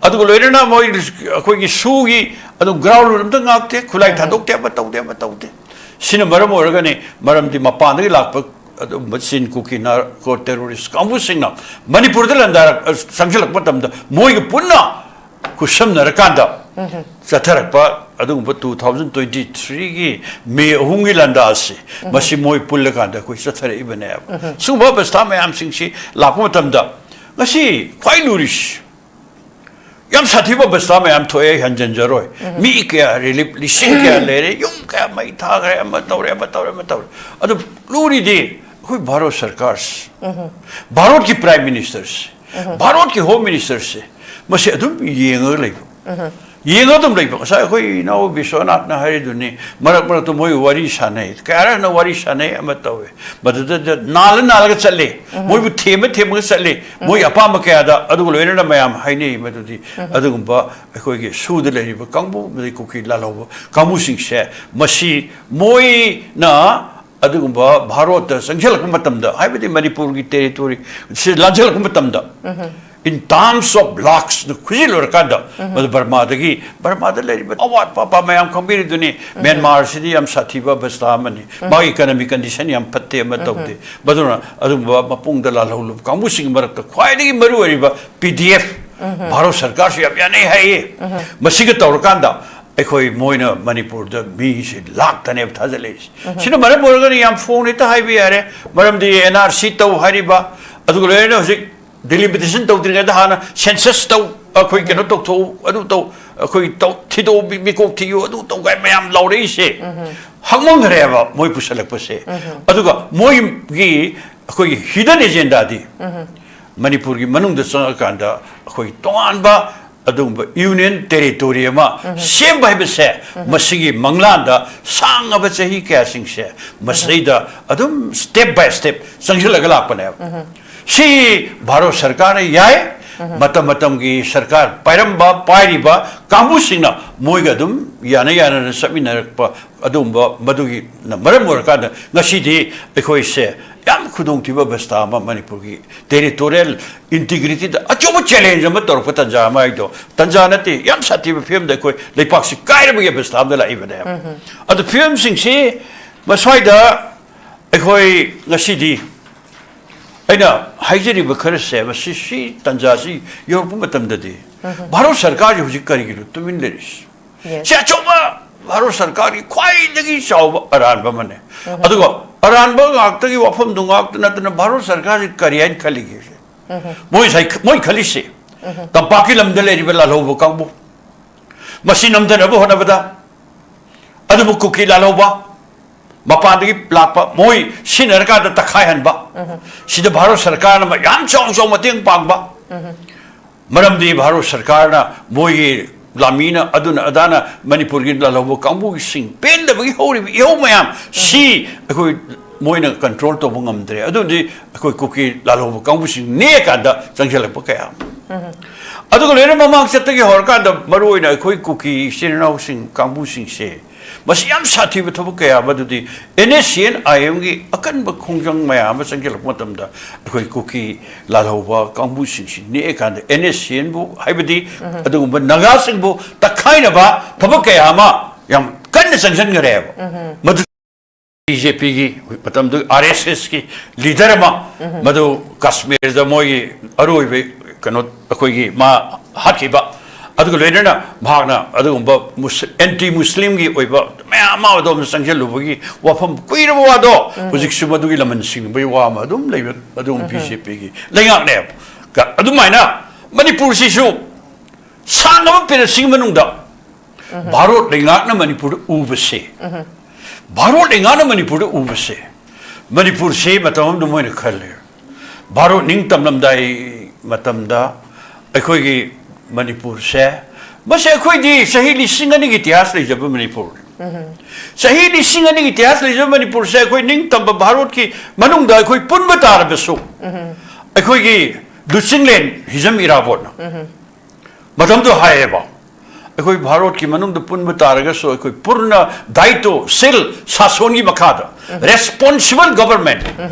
ꯑꯗꯨꯒ ꯂꯣꯏꯅꯅ ꯃꯣꯏ ꯑꯩꯈꯣꯏꯒꯤ ꯁꯨꯒꯤ ꯑꯗꯨꯝ ꯒ꯭ꯔꯥꯎꯟ ꯔꯨꯜ ꯑꯝꯇ ꯉꯥꯛꯇꯦ, ꯈꯨꯠꯂꯥꯏ ꯊꯥꯗꯣꯛꯇꯦ, ꯑꯃ ꯇꯧꯗꯦ, ꯑꯃ ꯇꯧꯗꯦ꯫ ꯁꯤꯅ ꯃꯔꯝ ꯑꯣꯏꯔꯒꯅꯤ, ꯃꯔꯝꯗꯤ ꯃꯄꯥꯟꯗꯒꯤ ꯂꯥꯛꯄ ꯑꯗꯨꯒꯨꯝꯕ ꯆꯤꯟ ꯀꯨꯀꯤ ꯅꯥꯔꯀꯣ ꯇꯦꯔꯣꯔꯤꯁ ꯀꯥꯡꯕꯨꯁꯤꯡꯅ ꯃꯅꯤꯄꯨꯔꯗ ꯂꯥꯟꯗꯥꯔꯛ ꯆꯪꯁꯤꯜꯂꯛꯄ ꯃꯇꯝꯗ ꯃꯣꯏꯒ ꯄꯨꯟꯅ ꯈꯨꯠꯁꯝꯅꯔꯀꯥꯟꯗ ꯆꯠꯊꯔꯛꯄ ꯑꯗꯨꯒꯨꯝꯕ two thousand twenty threeꯒꯤ ꯃꯦ ꯑꯍꯨꯝꯒꯤ ꯂꯥꯟꯗꯥ ꯑꯁꯤ ꯃꯁꯤ ꯃꯣꯏ ꯄꯨꯜꯂꯀꯥꯟꯗ ꯑꯩꯈꯣꯏ ꯆꯠꯊꯔꯛꯏꯕꯅꯦꯕ꯫ ꯁꯤꯒꯨꯝꯕ ꯑꯕꯁꯊꯥ ꯃꯌꯥꯝꯁꯤꯡꯁꯤ ꯂꯥꯛꯄ ꯃꯇꯝꯗ ꯉꯁꯤ ꯈ꯭ꯋꯥꯏ ꯂꯨꯔꯤꯁꯤ ꯌꯥꯝ ꯁꯥꯊꯤꯕ ꯑꯕꯁꯊꯥ ꯃꯌꯥꯝ ꯊꯣꯛꯑꯦ, ꯑꯩ ꯍꯟꯖꯤꯟꯖꯔꯣꯏ꯫ ꯃꯤ ꯀꯌꯥ ꯔꯤꯂꯤꯞ ꯂꯤꯁꯤꯡ ꯀꯌꯥ ꯂꯩꯔꯦ, ꯌꯨꯝ ꯀꯌꯥ ꯃꯩ ꯊꯥꯈ꯭ꯔꯦ, ꯑꯃ ꯇꯧꯔꯦ, ꯑꯃ ꯇꯧꯔꯦ, ꯑꯃ ꯇꯧꯔꯦ꯫ ꯑꯗꯨ ꯂꯨꯔꯤꯗꯤ ꯑꯩꯈꯣꯏ ꯚꯥꯔꯠ ꯁꯔꯀꯥꯔꯁꯤ, ꯚꯥꯔꯠꯀꯤ ꯄ꯭ꯔꯥꯏꯝ ꯃꯤꯅꯤꯁꯇꯔꯁꯤ, ꯚꯥꯔꯠꯀꯤ ꯍꯣꯝ ꯃꯤꯅꯤꯁꯇꯔꯁꯤ, ꯃꯁꯤ ꯑꯗꯨꯝ ꯌꯦꯡꯉꯒ ꯂꯩꯕ꯫ ꯌꯦꯡꯉ ꯑꯗꯨꯝ ꯂꯩꯕ꯫ ꯉꯁꯥꯏ ꯑꯩꯈꯣꯏ ꯏꯅꯥꯎ ꯕꯤꯁ꯭ꯋꯥꯅꯥꯊꯅ ꯍꯥꯏꯔꯤꯗꯨꯅꯤ, ꯃꯔꯛ ꯃꯔꯛꯇ ꯃꯣꯏ ꯋꯥꯔꯤ ꯁꯥꯟꯅꯩ, ꯀꯌꯥꯔꯛꯅ ꯋꯥꯔꯤ ꯁꯥꯟꯅꯩ ꯑꯃ ꯇꯧꯋꯦ꯫ ꯃꯗꯨꯗ ꯅꯥꯜꯂ ꯅꯥꯜꯂꯒ ꯆꯠꯂꯤ, ꯃꯣꯏꯕꯨ ꯊꯦꯝꯃ ꯊꯦꯝꯃꯒ ꯆꯠꯂꯤ, ꯃꯣꯏ ꯑꯄꯥꯝꯕ ꯀꯌꯥꯗ꯫ ꯑꯗꯨꯒ ꯂꯣꯏꯅꯅ ꯃꯌꯥꯝ ꯍꯥꯏꯅꯩ ꯃꯗꯨꯗꯤ ꯑꯗꯨꯒꯨꯝꯕ ꯑꯩꯈꯣꯏꯒꯤ ꯁꯨꯗ ꯂꯩꯔꯤꯕ ꯀꯥꯡꯕꯨ, ꯑꯃꯗꯤ ꯀꯨꯀꯤ ꯂꯥꯜꯍꯧꯕ ꯀꯥꯡꯕꯨꯁꯤꯡꯁꯦ, ꯃꯁꯤ ꯃꯣꯏꯅ ꯑꯗꯨꯒꯨꯝꯕ ꯚꯥꯔꯣꯠꯇ ꯆꯪꯁꯤꯜꯂꯛꯄ ꯃꯇꯝꯗ, ꯍꯥꯏꯕꯗꯤ ꯃꯅꯤꯄꯨꯔꯒꯤ ꯇꯦꯔꯤꯇꯣꯔꯤ ꯁꯤ ꯂꯥꯟꯁꯤꯜꯂꯛꯄ ꯃꯇꯝꯗ, in terms of lakhsꯅ ꯈꯨꯖꯤꯜꯂꯨꯔꯀꯥꯟꯗ, ꯃꯗꯨ ꯕꯔꯃꯥꯗꯒꯤ, ꯕꯔꯃꯥꯗ ꯂꯩꯔꯤꯕ ꯑꯋꯥꯠꯄ ꯑꯄꯥ ꯃꯌꯥꯝ ꯈꯪꯕꯤꯔꯤꯗꯨꯅꯤ꯫ ꯃ꯭ꯌꯥꯟꯃꯥꯔꯁꯤꯗꯤ ꯌꯥꯝ ꯁꯥꯊꯤꯕ ꯑꯕꯁꯊꯥ ꯑꯃꯅꯤ, ꯃꯥꯒꯤ ꯏꯀꯅꯃꯤꯛ ꯀꯟꯗꯤꯁꯟ ꯌꯥꯝ ꯐꯠꯇꯦ ꯑꯃ ꯇꯧꯗꯦ꯫ ꯃꯗꯨꯅ ꯑꯗꯨꯒꯨꯝꯕ ꯃꯄꯨꯡꯗ ꯂꯥꯜꯍꯧꯂꯕ ꯀꯥꯡꯕꯨꯁꯤꯡꯒꯤ ꯃꯔꯛꯇ ꯈ꯭ꯋꯥꯏꯗꯒꯤ ꯃꯔꯨ ꯑꯣꯏꯔꯤꯕ ꯄꯤ ꯗꯤ ꯑꯦꯐ, ꯚꯥꯔꯠ ꯁꯔꯀꯥꯔꯁꯨ ꯌꯥꯝ ꯌꯥꯅꯩ ꯍꯥꯏꯌꯦ꯫ ꯃꯁꯤꯒ ꯇꯧꯔꯀꯥꯟꯗ ꯑꯩꯈꯣꯏ ꯃꯣꯏꯅ ꯃꯅꯤꯄꯨꯔꯗ ꯃꯤꯁꯤ ꯂꯥꯛꯇꯅꯦꯕ ꯊꯥꯖꯤꯜꯂꯛꯏꯁꯦ꯫ ꯁꯤꯅ ꯃꯔꯝ ꯑꯣꯏꯔꯒꯅꯤ, ꯌꯥꯝ ꯐꯣꯡꯅ ꯍꯦꯛꯇ ꯍꯥꯏꯕ ꯌꯥꯔꯦ, ꯃꯔꯝꯗꯤ ꯑꯦꯟ ꯑꯥꯔ ꯁꯤ ꯇꯧ ꯍꯥꯏꯔꯤꯕ, ꯑꯗꯨꯒ ꯂꯣꯏꯅꯅ ꯍꯧꯖꯤꯛ ꯗꯤꯂꯤꯃꯤꯇꯦꯁꯟ ꯇꯧꯗ꯭ꯔꯤꯉꯩꯗ ꯍꯥꯟꯅ ꯁꯦꯟꯁꯁ ꯇꯧ, ꯑꯩꯈꯣꯏ ꯀꯩꯅꯣ ꯇꯧꯊꯣꯛꯎ, ꯑꯗꯨ ꯇꯧ, ꯑꯩꯈꯣꯏ ꯇꯧ, ꯊꯤꯗꯣꯛꯎ, ꯃꯤ-, ꯃꯤꯀꯣꯛ ꯊꯤꯌꯨ, ꯑꯗꯨ ꯇꯧ ꯀꯥꯏ ꯃꯌꯥꯝ ꯂꯥꯎꯔꯛꯏꯁꯦ ꯍꯛꯃꯟꯈ꯭ꯔꯦꯕ ꯃꯣꯏ ꯄꯨꯁꯜꯂꯛꯄꯁꯦ꯫ ꯑꯗꯨꯒ ꯃꯣꯏꯒꯤ ꯑꯩꯈꯣꯏꯒꯤ ꯍꯤꯗꯟ ꯑꯦꯖꯦꯟꯗꯥꯗꯤ ꯃꯅꯤꯄꯨꯔꯒꯤ ꯃꯅꯨꯡꯗ ꯆꯪꯉꯀꯥꯟꯗ ꯑꯩꯈꯣꯏ ꯇꯣꯉꯥꯟꯕ ꯑꯗꯨꯒꯨꯝꯕ ꯌꯨꯅꯤꯌꯟ ꯇꯦꯔꯤꯇꯣꯔꯤ ꯑꯃ ꯁꯦꯝꯕ ꯍꯥꯏꯕꯁꯦ, ꯃꯁꯤꯒꯤ ꯃꯪꯂꯥꯟꯗ ꯁꯥꯡꯉꯕ ꯆꯍꯤ ꯀꯌꯥꯁꯤꯡꯁꯦ ꯃꯁꯤꯗꯩꯗ ꯑꯗꯨꯝ step by step ꯆꯪꯁꯤꯜꯂꯒ ꯂꯥꯛꯄꯅꯦꯕ꯫ ꯁꯤ ꯚꯥꯔꯠ ꯁꯔꯀꯥꯔꯅ ꯌꯥꯏ, ꯃꯇꯝ ꯃꯇꯝꯒꯤ ꯁꯔꯀꯥꯔ ꯄꯥꯏꯔꯝꯕ, ꯄꯥꯏꯔꯤꯕ ꯀꯥꯡꯕꯨꯁꯤꯡꯅ ꯃꯣꯏꯒ ꯑꯗꯨꯝ ꯌꯥꯅ ꯌꯥꯅꯅ ꯆꯠꯃꯤꯟꯅꯔꯛꯄ ꯑꯗꯨꯒꯨꯝꯕ, ꯃꯗꯨꯒꯤꯅ ꯃꯔꯝ ꯑꯣꯏꯔꯀꯥꯟꯗ ꯉꯁꯤꯗꯤ ꯑꯩꯈꯣꯏꯁꯦ ꯌꯥꯝ ꯈꯨꯗꯣꯡꯊꯤꯕ ꯑꯕꯁꯊꯥ ꯑꯃ, ꯃꯅꯤꯄꯨꯔꯒꯤ ꯇꯦꯔꯤꯇꯣꯔꯤꯌꯦꯜ ꯏꯟꯇꯤꯒ꯭ꯔꯤꯇꯤꯗ ꯑꯆꯧꯕ ꯆꯦꯂꯦꯟꯖ ꯑꯃ ꯇꯧꯔꯛꯄ ꯇꯥꯟꯖꯥ ꯑꯃ ꯍꯥꯏꯗꯣ, ꯇꯥꯟꯖꯥ ꯅꯠꯇꯦ, ꯌꯥꯝ ꯁꯥꯊꯤꯕ ꯐꯤꯕꯝꯗ ꯑꯩꯈꯣꯏ ꯂꯩꯄꯥꯛꯁꯤ ꯀꯥꯏꯔꯕꯒꯤ ꯑꯕꯁꯊꯥ ꯑꯃꯗ ꯂꯥꯛꯏꯕꯅꯦꯕ꯫ ꯑꯗꯣ ꯐꯤꯕꯝꯁꯤꯡꯁꯤ ꯃꯁ꯭ꯋꯥꯏꯗ ꯑꯩꯈꯣꯏ ꯉꯁꯤꯗꯤ ꯑꯩꯅ ꯍꯥꯏꯖꯔꯤꯕ ꯈꯔꯁꯦ, ꯃꯁꯤ, ꯁꯤ ꯇꯥꯟꯖꯥꯁꯤ ꯌꯧꯔꯛꯄ ꯃꯇꯝꯗꯗꯤ ꯚꯥꯔꯠ ꯁꯔꯀꯥꯔꯁꯤ ꯍꯧꯖꯤꯛ ꯀꯔꯤꯒꯤꯅꯣ ꯇꯨꯃꯤꯟ ꯂꯩꯔꯤꯁꯤ? Yes. ꯁꯤ ꯑꯆꯧꯕ ꯚꯥꯔꯠ ꯁꯔꯀꯥꯔꯒꯤ ꯈ꯭ꯋꯥꯏꯗꯒꯤ ꯆꯥꯎꯕ ꯑꯔꯥꯟꯕ ꯑꯃꯅꯦ꯫ ꯑꯗꯨꯒ ꯑꯔꯥꯟꯕ ꯉꯥꯛꯇꯒꯤ ꯋꯥꯐꯝꯗꯨ ꯉꯥꯛꯇ ꯅꯠꯇꯅ ꯚꯥꯔꯠ ꯁꯔꯀꯥꯔꯁꯤ ꯀꯔꯤ ꯍꯥꯏꯅ ꯈꯜꯂꯤꯒꯦ? ꯃꯣꯏ ꯉꯁꯥꯏ, ꯃꯣꯏ ꯈꯜꯂꯤꯁꯦ, ꯇꯝꯄꯥꯛꯀꯤ ꯂꯝꯗ ꯂꯩꯔꯤꯕ ꯂꯥꯜꯍꯧꯕ ꯀꯥꯡꯕꯨ, ꯃꯁꯤ ꯅꯝꯊꯅꯕ ꯍꯣꯠꯅꯕꯗ, ꯑꯗꯨꯕꯨ ꯀꯨꯀꯤ ꯂꯥꯜꯍꯧꯕ, ꯃꯄꯥꯟꯗꯒꯤ ꯂꯥꯛꯄ, ꯃꯣꯏ ꯁꯤꯖꯤꯟꯅꯔꯀꯥꯟꯗ ꯇꯛꯈꯥꯏꯍꯟꯕ, ꯁꯤꯗ ꯚꯥꯔꯠ ꯁꯔꯀꯥꯔꯅ ꯌꯥꯝ ꯆꯥꯎ ꯆꯥꯎ ꯃꯇꯦꯡ ꯄꯥꯡꯕ꯫ ꯃꯔꯝꯗꯤ ꯚꯥꯔꯠ ꯁꯔꯀꯥꯔꯅ, ꯃꯣꯏꯒꯤ ꯂꯥꯟꯃꯤꯅ, ꯑꯗꯨꯅ ꯑꯗꯥꯅ ꯃꯅꯤꯄꯨꯔꯒꯤ ꯂꯥꯜꯍꯧꯕ ꯀꯥꯡꯕꯨꯁꯤꯡ ꯄꯦꯟꯗꯕꯒꯤ ꯍꯧꯔꯤꯕ ꯏꯍꯧ ꯃꯌꯥꯝ ꯁꯤ ꯑꯩꯈꯣꯏ, ꯃꯣꯏꯅ control ꯇꯧꯕ ꯉꯝꯗ꯭ꯔꯦ꯫ ꯑꯗꯨꯗꯤ ꯑꯩꯈꯣꯏ ꯀꯨꯀꯤ ꯂꯥꯜꯍꯧꯕ ꯀꯥꯡꯕꯨꯁꯤꯡ ꯅꯦꯛꯑꯀꯥꯟꯗ ꯆꯪꯁꯤꯜꯂꯛꯄ ꯀꯌꯥ ꯑꯃ꯫ ꯑꯗꯨꯒ ꯂꯣꯏꯅ ꯃꯃꯥꯡ ꯆꯠꯇꯒꯤ ꯍꯧꯔꯀꯥꯟꯗ ꯃꯔꯨꯑꯣꯏꯅ ꯑꯩꯈꯣꯏ ꯀꯨꯀꯤ ꯏꯆꯤꯟ ꯏꯅꯥꯎꯁꯤꯡ ꯀꯥꯡꯕꯨꯁꯤꯡꯁꯦ ꯃꯁꯤ ꯌꯥꯝ ꯁꯥꯊꯤꯕ ꯊꯕꯛ ꯀꯌꯥ ꯑꯃ ꯑꯗꯨꯗꯤ NSCN-IM-ꯒꯤ ꯑꯀꯟꯕ ꯈꯣꯡꯖꯪ ꯃꯌꯥꯝ ꯑꯃ ꯆꯪꯁꯤꯜꯂꯛꯄ ꯃꯇꯝꯗ ꯑꯩꯈꯣꯏ ꯀꯨꯀꯤ ꯂꯥꯜꯍꯧꯕ ꯀꯥꯡꯕꯨꯁꯤꯡꯁꯤ ꯅꯦꯛꯑꯀꯥꯟꯗ NSCN-ꯕꯨ, ꯍꯥꯏꯕꯗꯤ ꯑꯗꯨꯒꯨꯝꯕ ꯅꯥꯒꯥꯁꯤꯡꯕꯨ ꯇꯛꯈꯥꯏꯅꯕ ꯊꯕꯛ ꯀꯌꯥ ꯑꯃ ꯌꯥꯝ ꯀꯟꯅ ꯆꯪꯁꯤꯟꯈ꯭ꯔꯦꯕ꯫ ꯃꯗꯨ BJP-ꯒꯤ ꯃꯇꯝꯗꯨ RSS-ꯀꯤ leader ꯑꯃ, ꯃꯗꯨ ꯀꯥꯁꯃꯤꯔꯗ ꯃꯣꯏꯒꯤ ꯑꯔꯣꯏꯕ ꯀꯩꯅꯣ, ꯑꯩꯈꯣꯏꯒꯤ ꯃꯥ ꯍꯥꯠꯈꯤꯕ, ꯑꯗꯨꯒ ꯂꯣꯏꯅꯅ ꯃꯍꯥꯛꯅ ꯑꯗꯨꯒꯨꯝꯕ ꯃꯨꯁ-, anti-Muslim-ꯒꯤ ꯑꯣꯏꯕ ꯃꯌꯥꯝ ꯑꯃ ꯑꯗꯣꯝꯗ ꯆꯪꯁꯤꯜꯂꯨꯕꯒꯤ ꯋꯥꯐꯝ ꯀꯨꯏꯔꯕ ꯋꯥꯗꯣ ꯍꯧꯖꯤꯛꯁꯨ ꯃꯗꯨꯒꯤ ꯂꯃꯟ ꯁꯤꯡꯕꯒꯤ ꯋꯥ ꯑꯃ ꯑꯗꯨꯝ ꯂꯩꯕ, ꯑꯗꯨꯝ BJP-ꯒꯤ ꯂꯩꯉꯥꯛꯅꯦꯕ꯫ ꯀ-, ꯑꯗꯨꯃꯥꯏꯅ ꯃꯅꯤꯄꯨꯔꯁꯤꯁꯨ ꯁꯥꯡꯂꯕ ꯄꯦꯔꯦꯠꯁꯤꯒꯤ ꯃꯅꯨꯡꯗ ꯚꯥꯔꯠ ꯂꯩꯉꯥꯛꯅ ꯃꯅꯤꯄꯨꯔꯗ ꯎꯕꯁꯦ, ꯚꯥꯔꯠ ꯂꯩꯉꯥꯛꯅ ꯃꯅꯤꯄꯨꯔꯗ ꯎꯕꯁꯦ, ꯃꯅꯤꯄꯨꯔꯁꯦ ꯃꯇꯝ ꯑꯃꯗ ꯃꯣꯏꯅ ꯈꯜꯂꯦ, ꯚꯥꯔꯠ ꯅꯤꯡꯇꯝꯂꯝꯗꯥꯏ ꯃꯇꯝꯗ ꯑꯩꯈꯣꯏꯒꯤ ꯃꯅꯤꯄꯨꯔꯁꯦ, ꯃꯁꯤ ꯑꯩꯈꯣꯏꯗꯤ ꯆꯍꯤ ꯂꯤꯁꯤꯡ ꯑꯅꯤꯒꯤ ꯏꯇꯤꯍꯥꯁ ꯂꯩꯖꯕ ꯃꯅꯤꯄꯨꯔꯅꯤ꯫ ꯆꯍꯤ ꯂꯤꯁꯤꯡ ꯑꯅꯤꯒꯤ ꯏꯇꯤꯍꯥꯁ ꯂꯩꯖꯕ ꯃꯅꯤꯄꯨꯔꯁꯦ ꯑꯩꯈꯣꯏ ꯅꯤꯡꯇꯝꯕ ꯚꯥꯔꯠꯀꯤ ꯃꯅꯨꯡꯗ ꯑꯩꯈꯣꯏ ꯄꯨꯟꯕ ꯇꯥꯔꯕꯁꯨ, ꯑꯩꯈꯣꯏꯒꯤ ꯂꯨꯆꯤꯡꯂꯦꯟ ꯍꯤꯖꯝ ꯏꯔꯥꯕꯣꯠꯅ ꯃꯇꯝꯗꯨ ꯍꯥꯏꯌꯦꯕ, ꯑꯩꯈꯣꯏ ꯚꯥꯔꯠꯀꯤ ꯃꯅꯨꯡꯗ ꯄꯨꯟꯕ ꯇꯥꯔꯒꯁꯨ ꯑꯩꯈꯣꯏ ꯄꯨꯔꯅ ꯗꯥꯏꯇꯣ ꯁꯤꯜ ꯁꯥꯁꯣꯟꯒꯤ ꯃꯈꯥꯗ responsible government,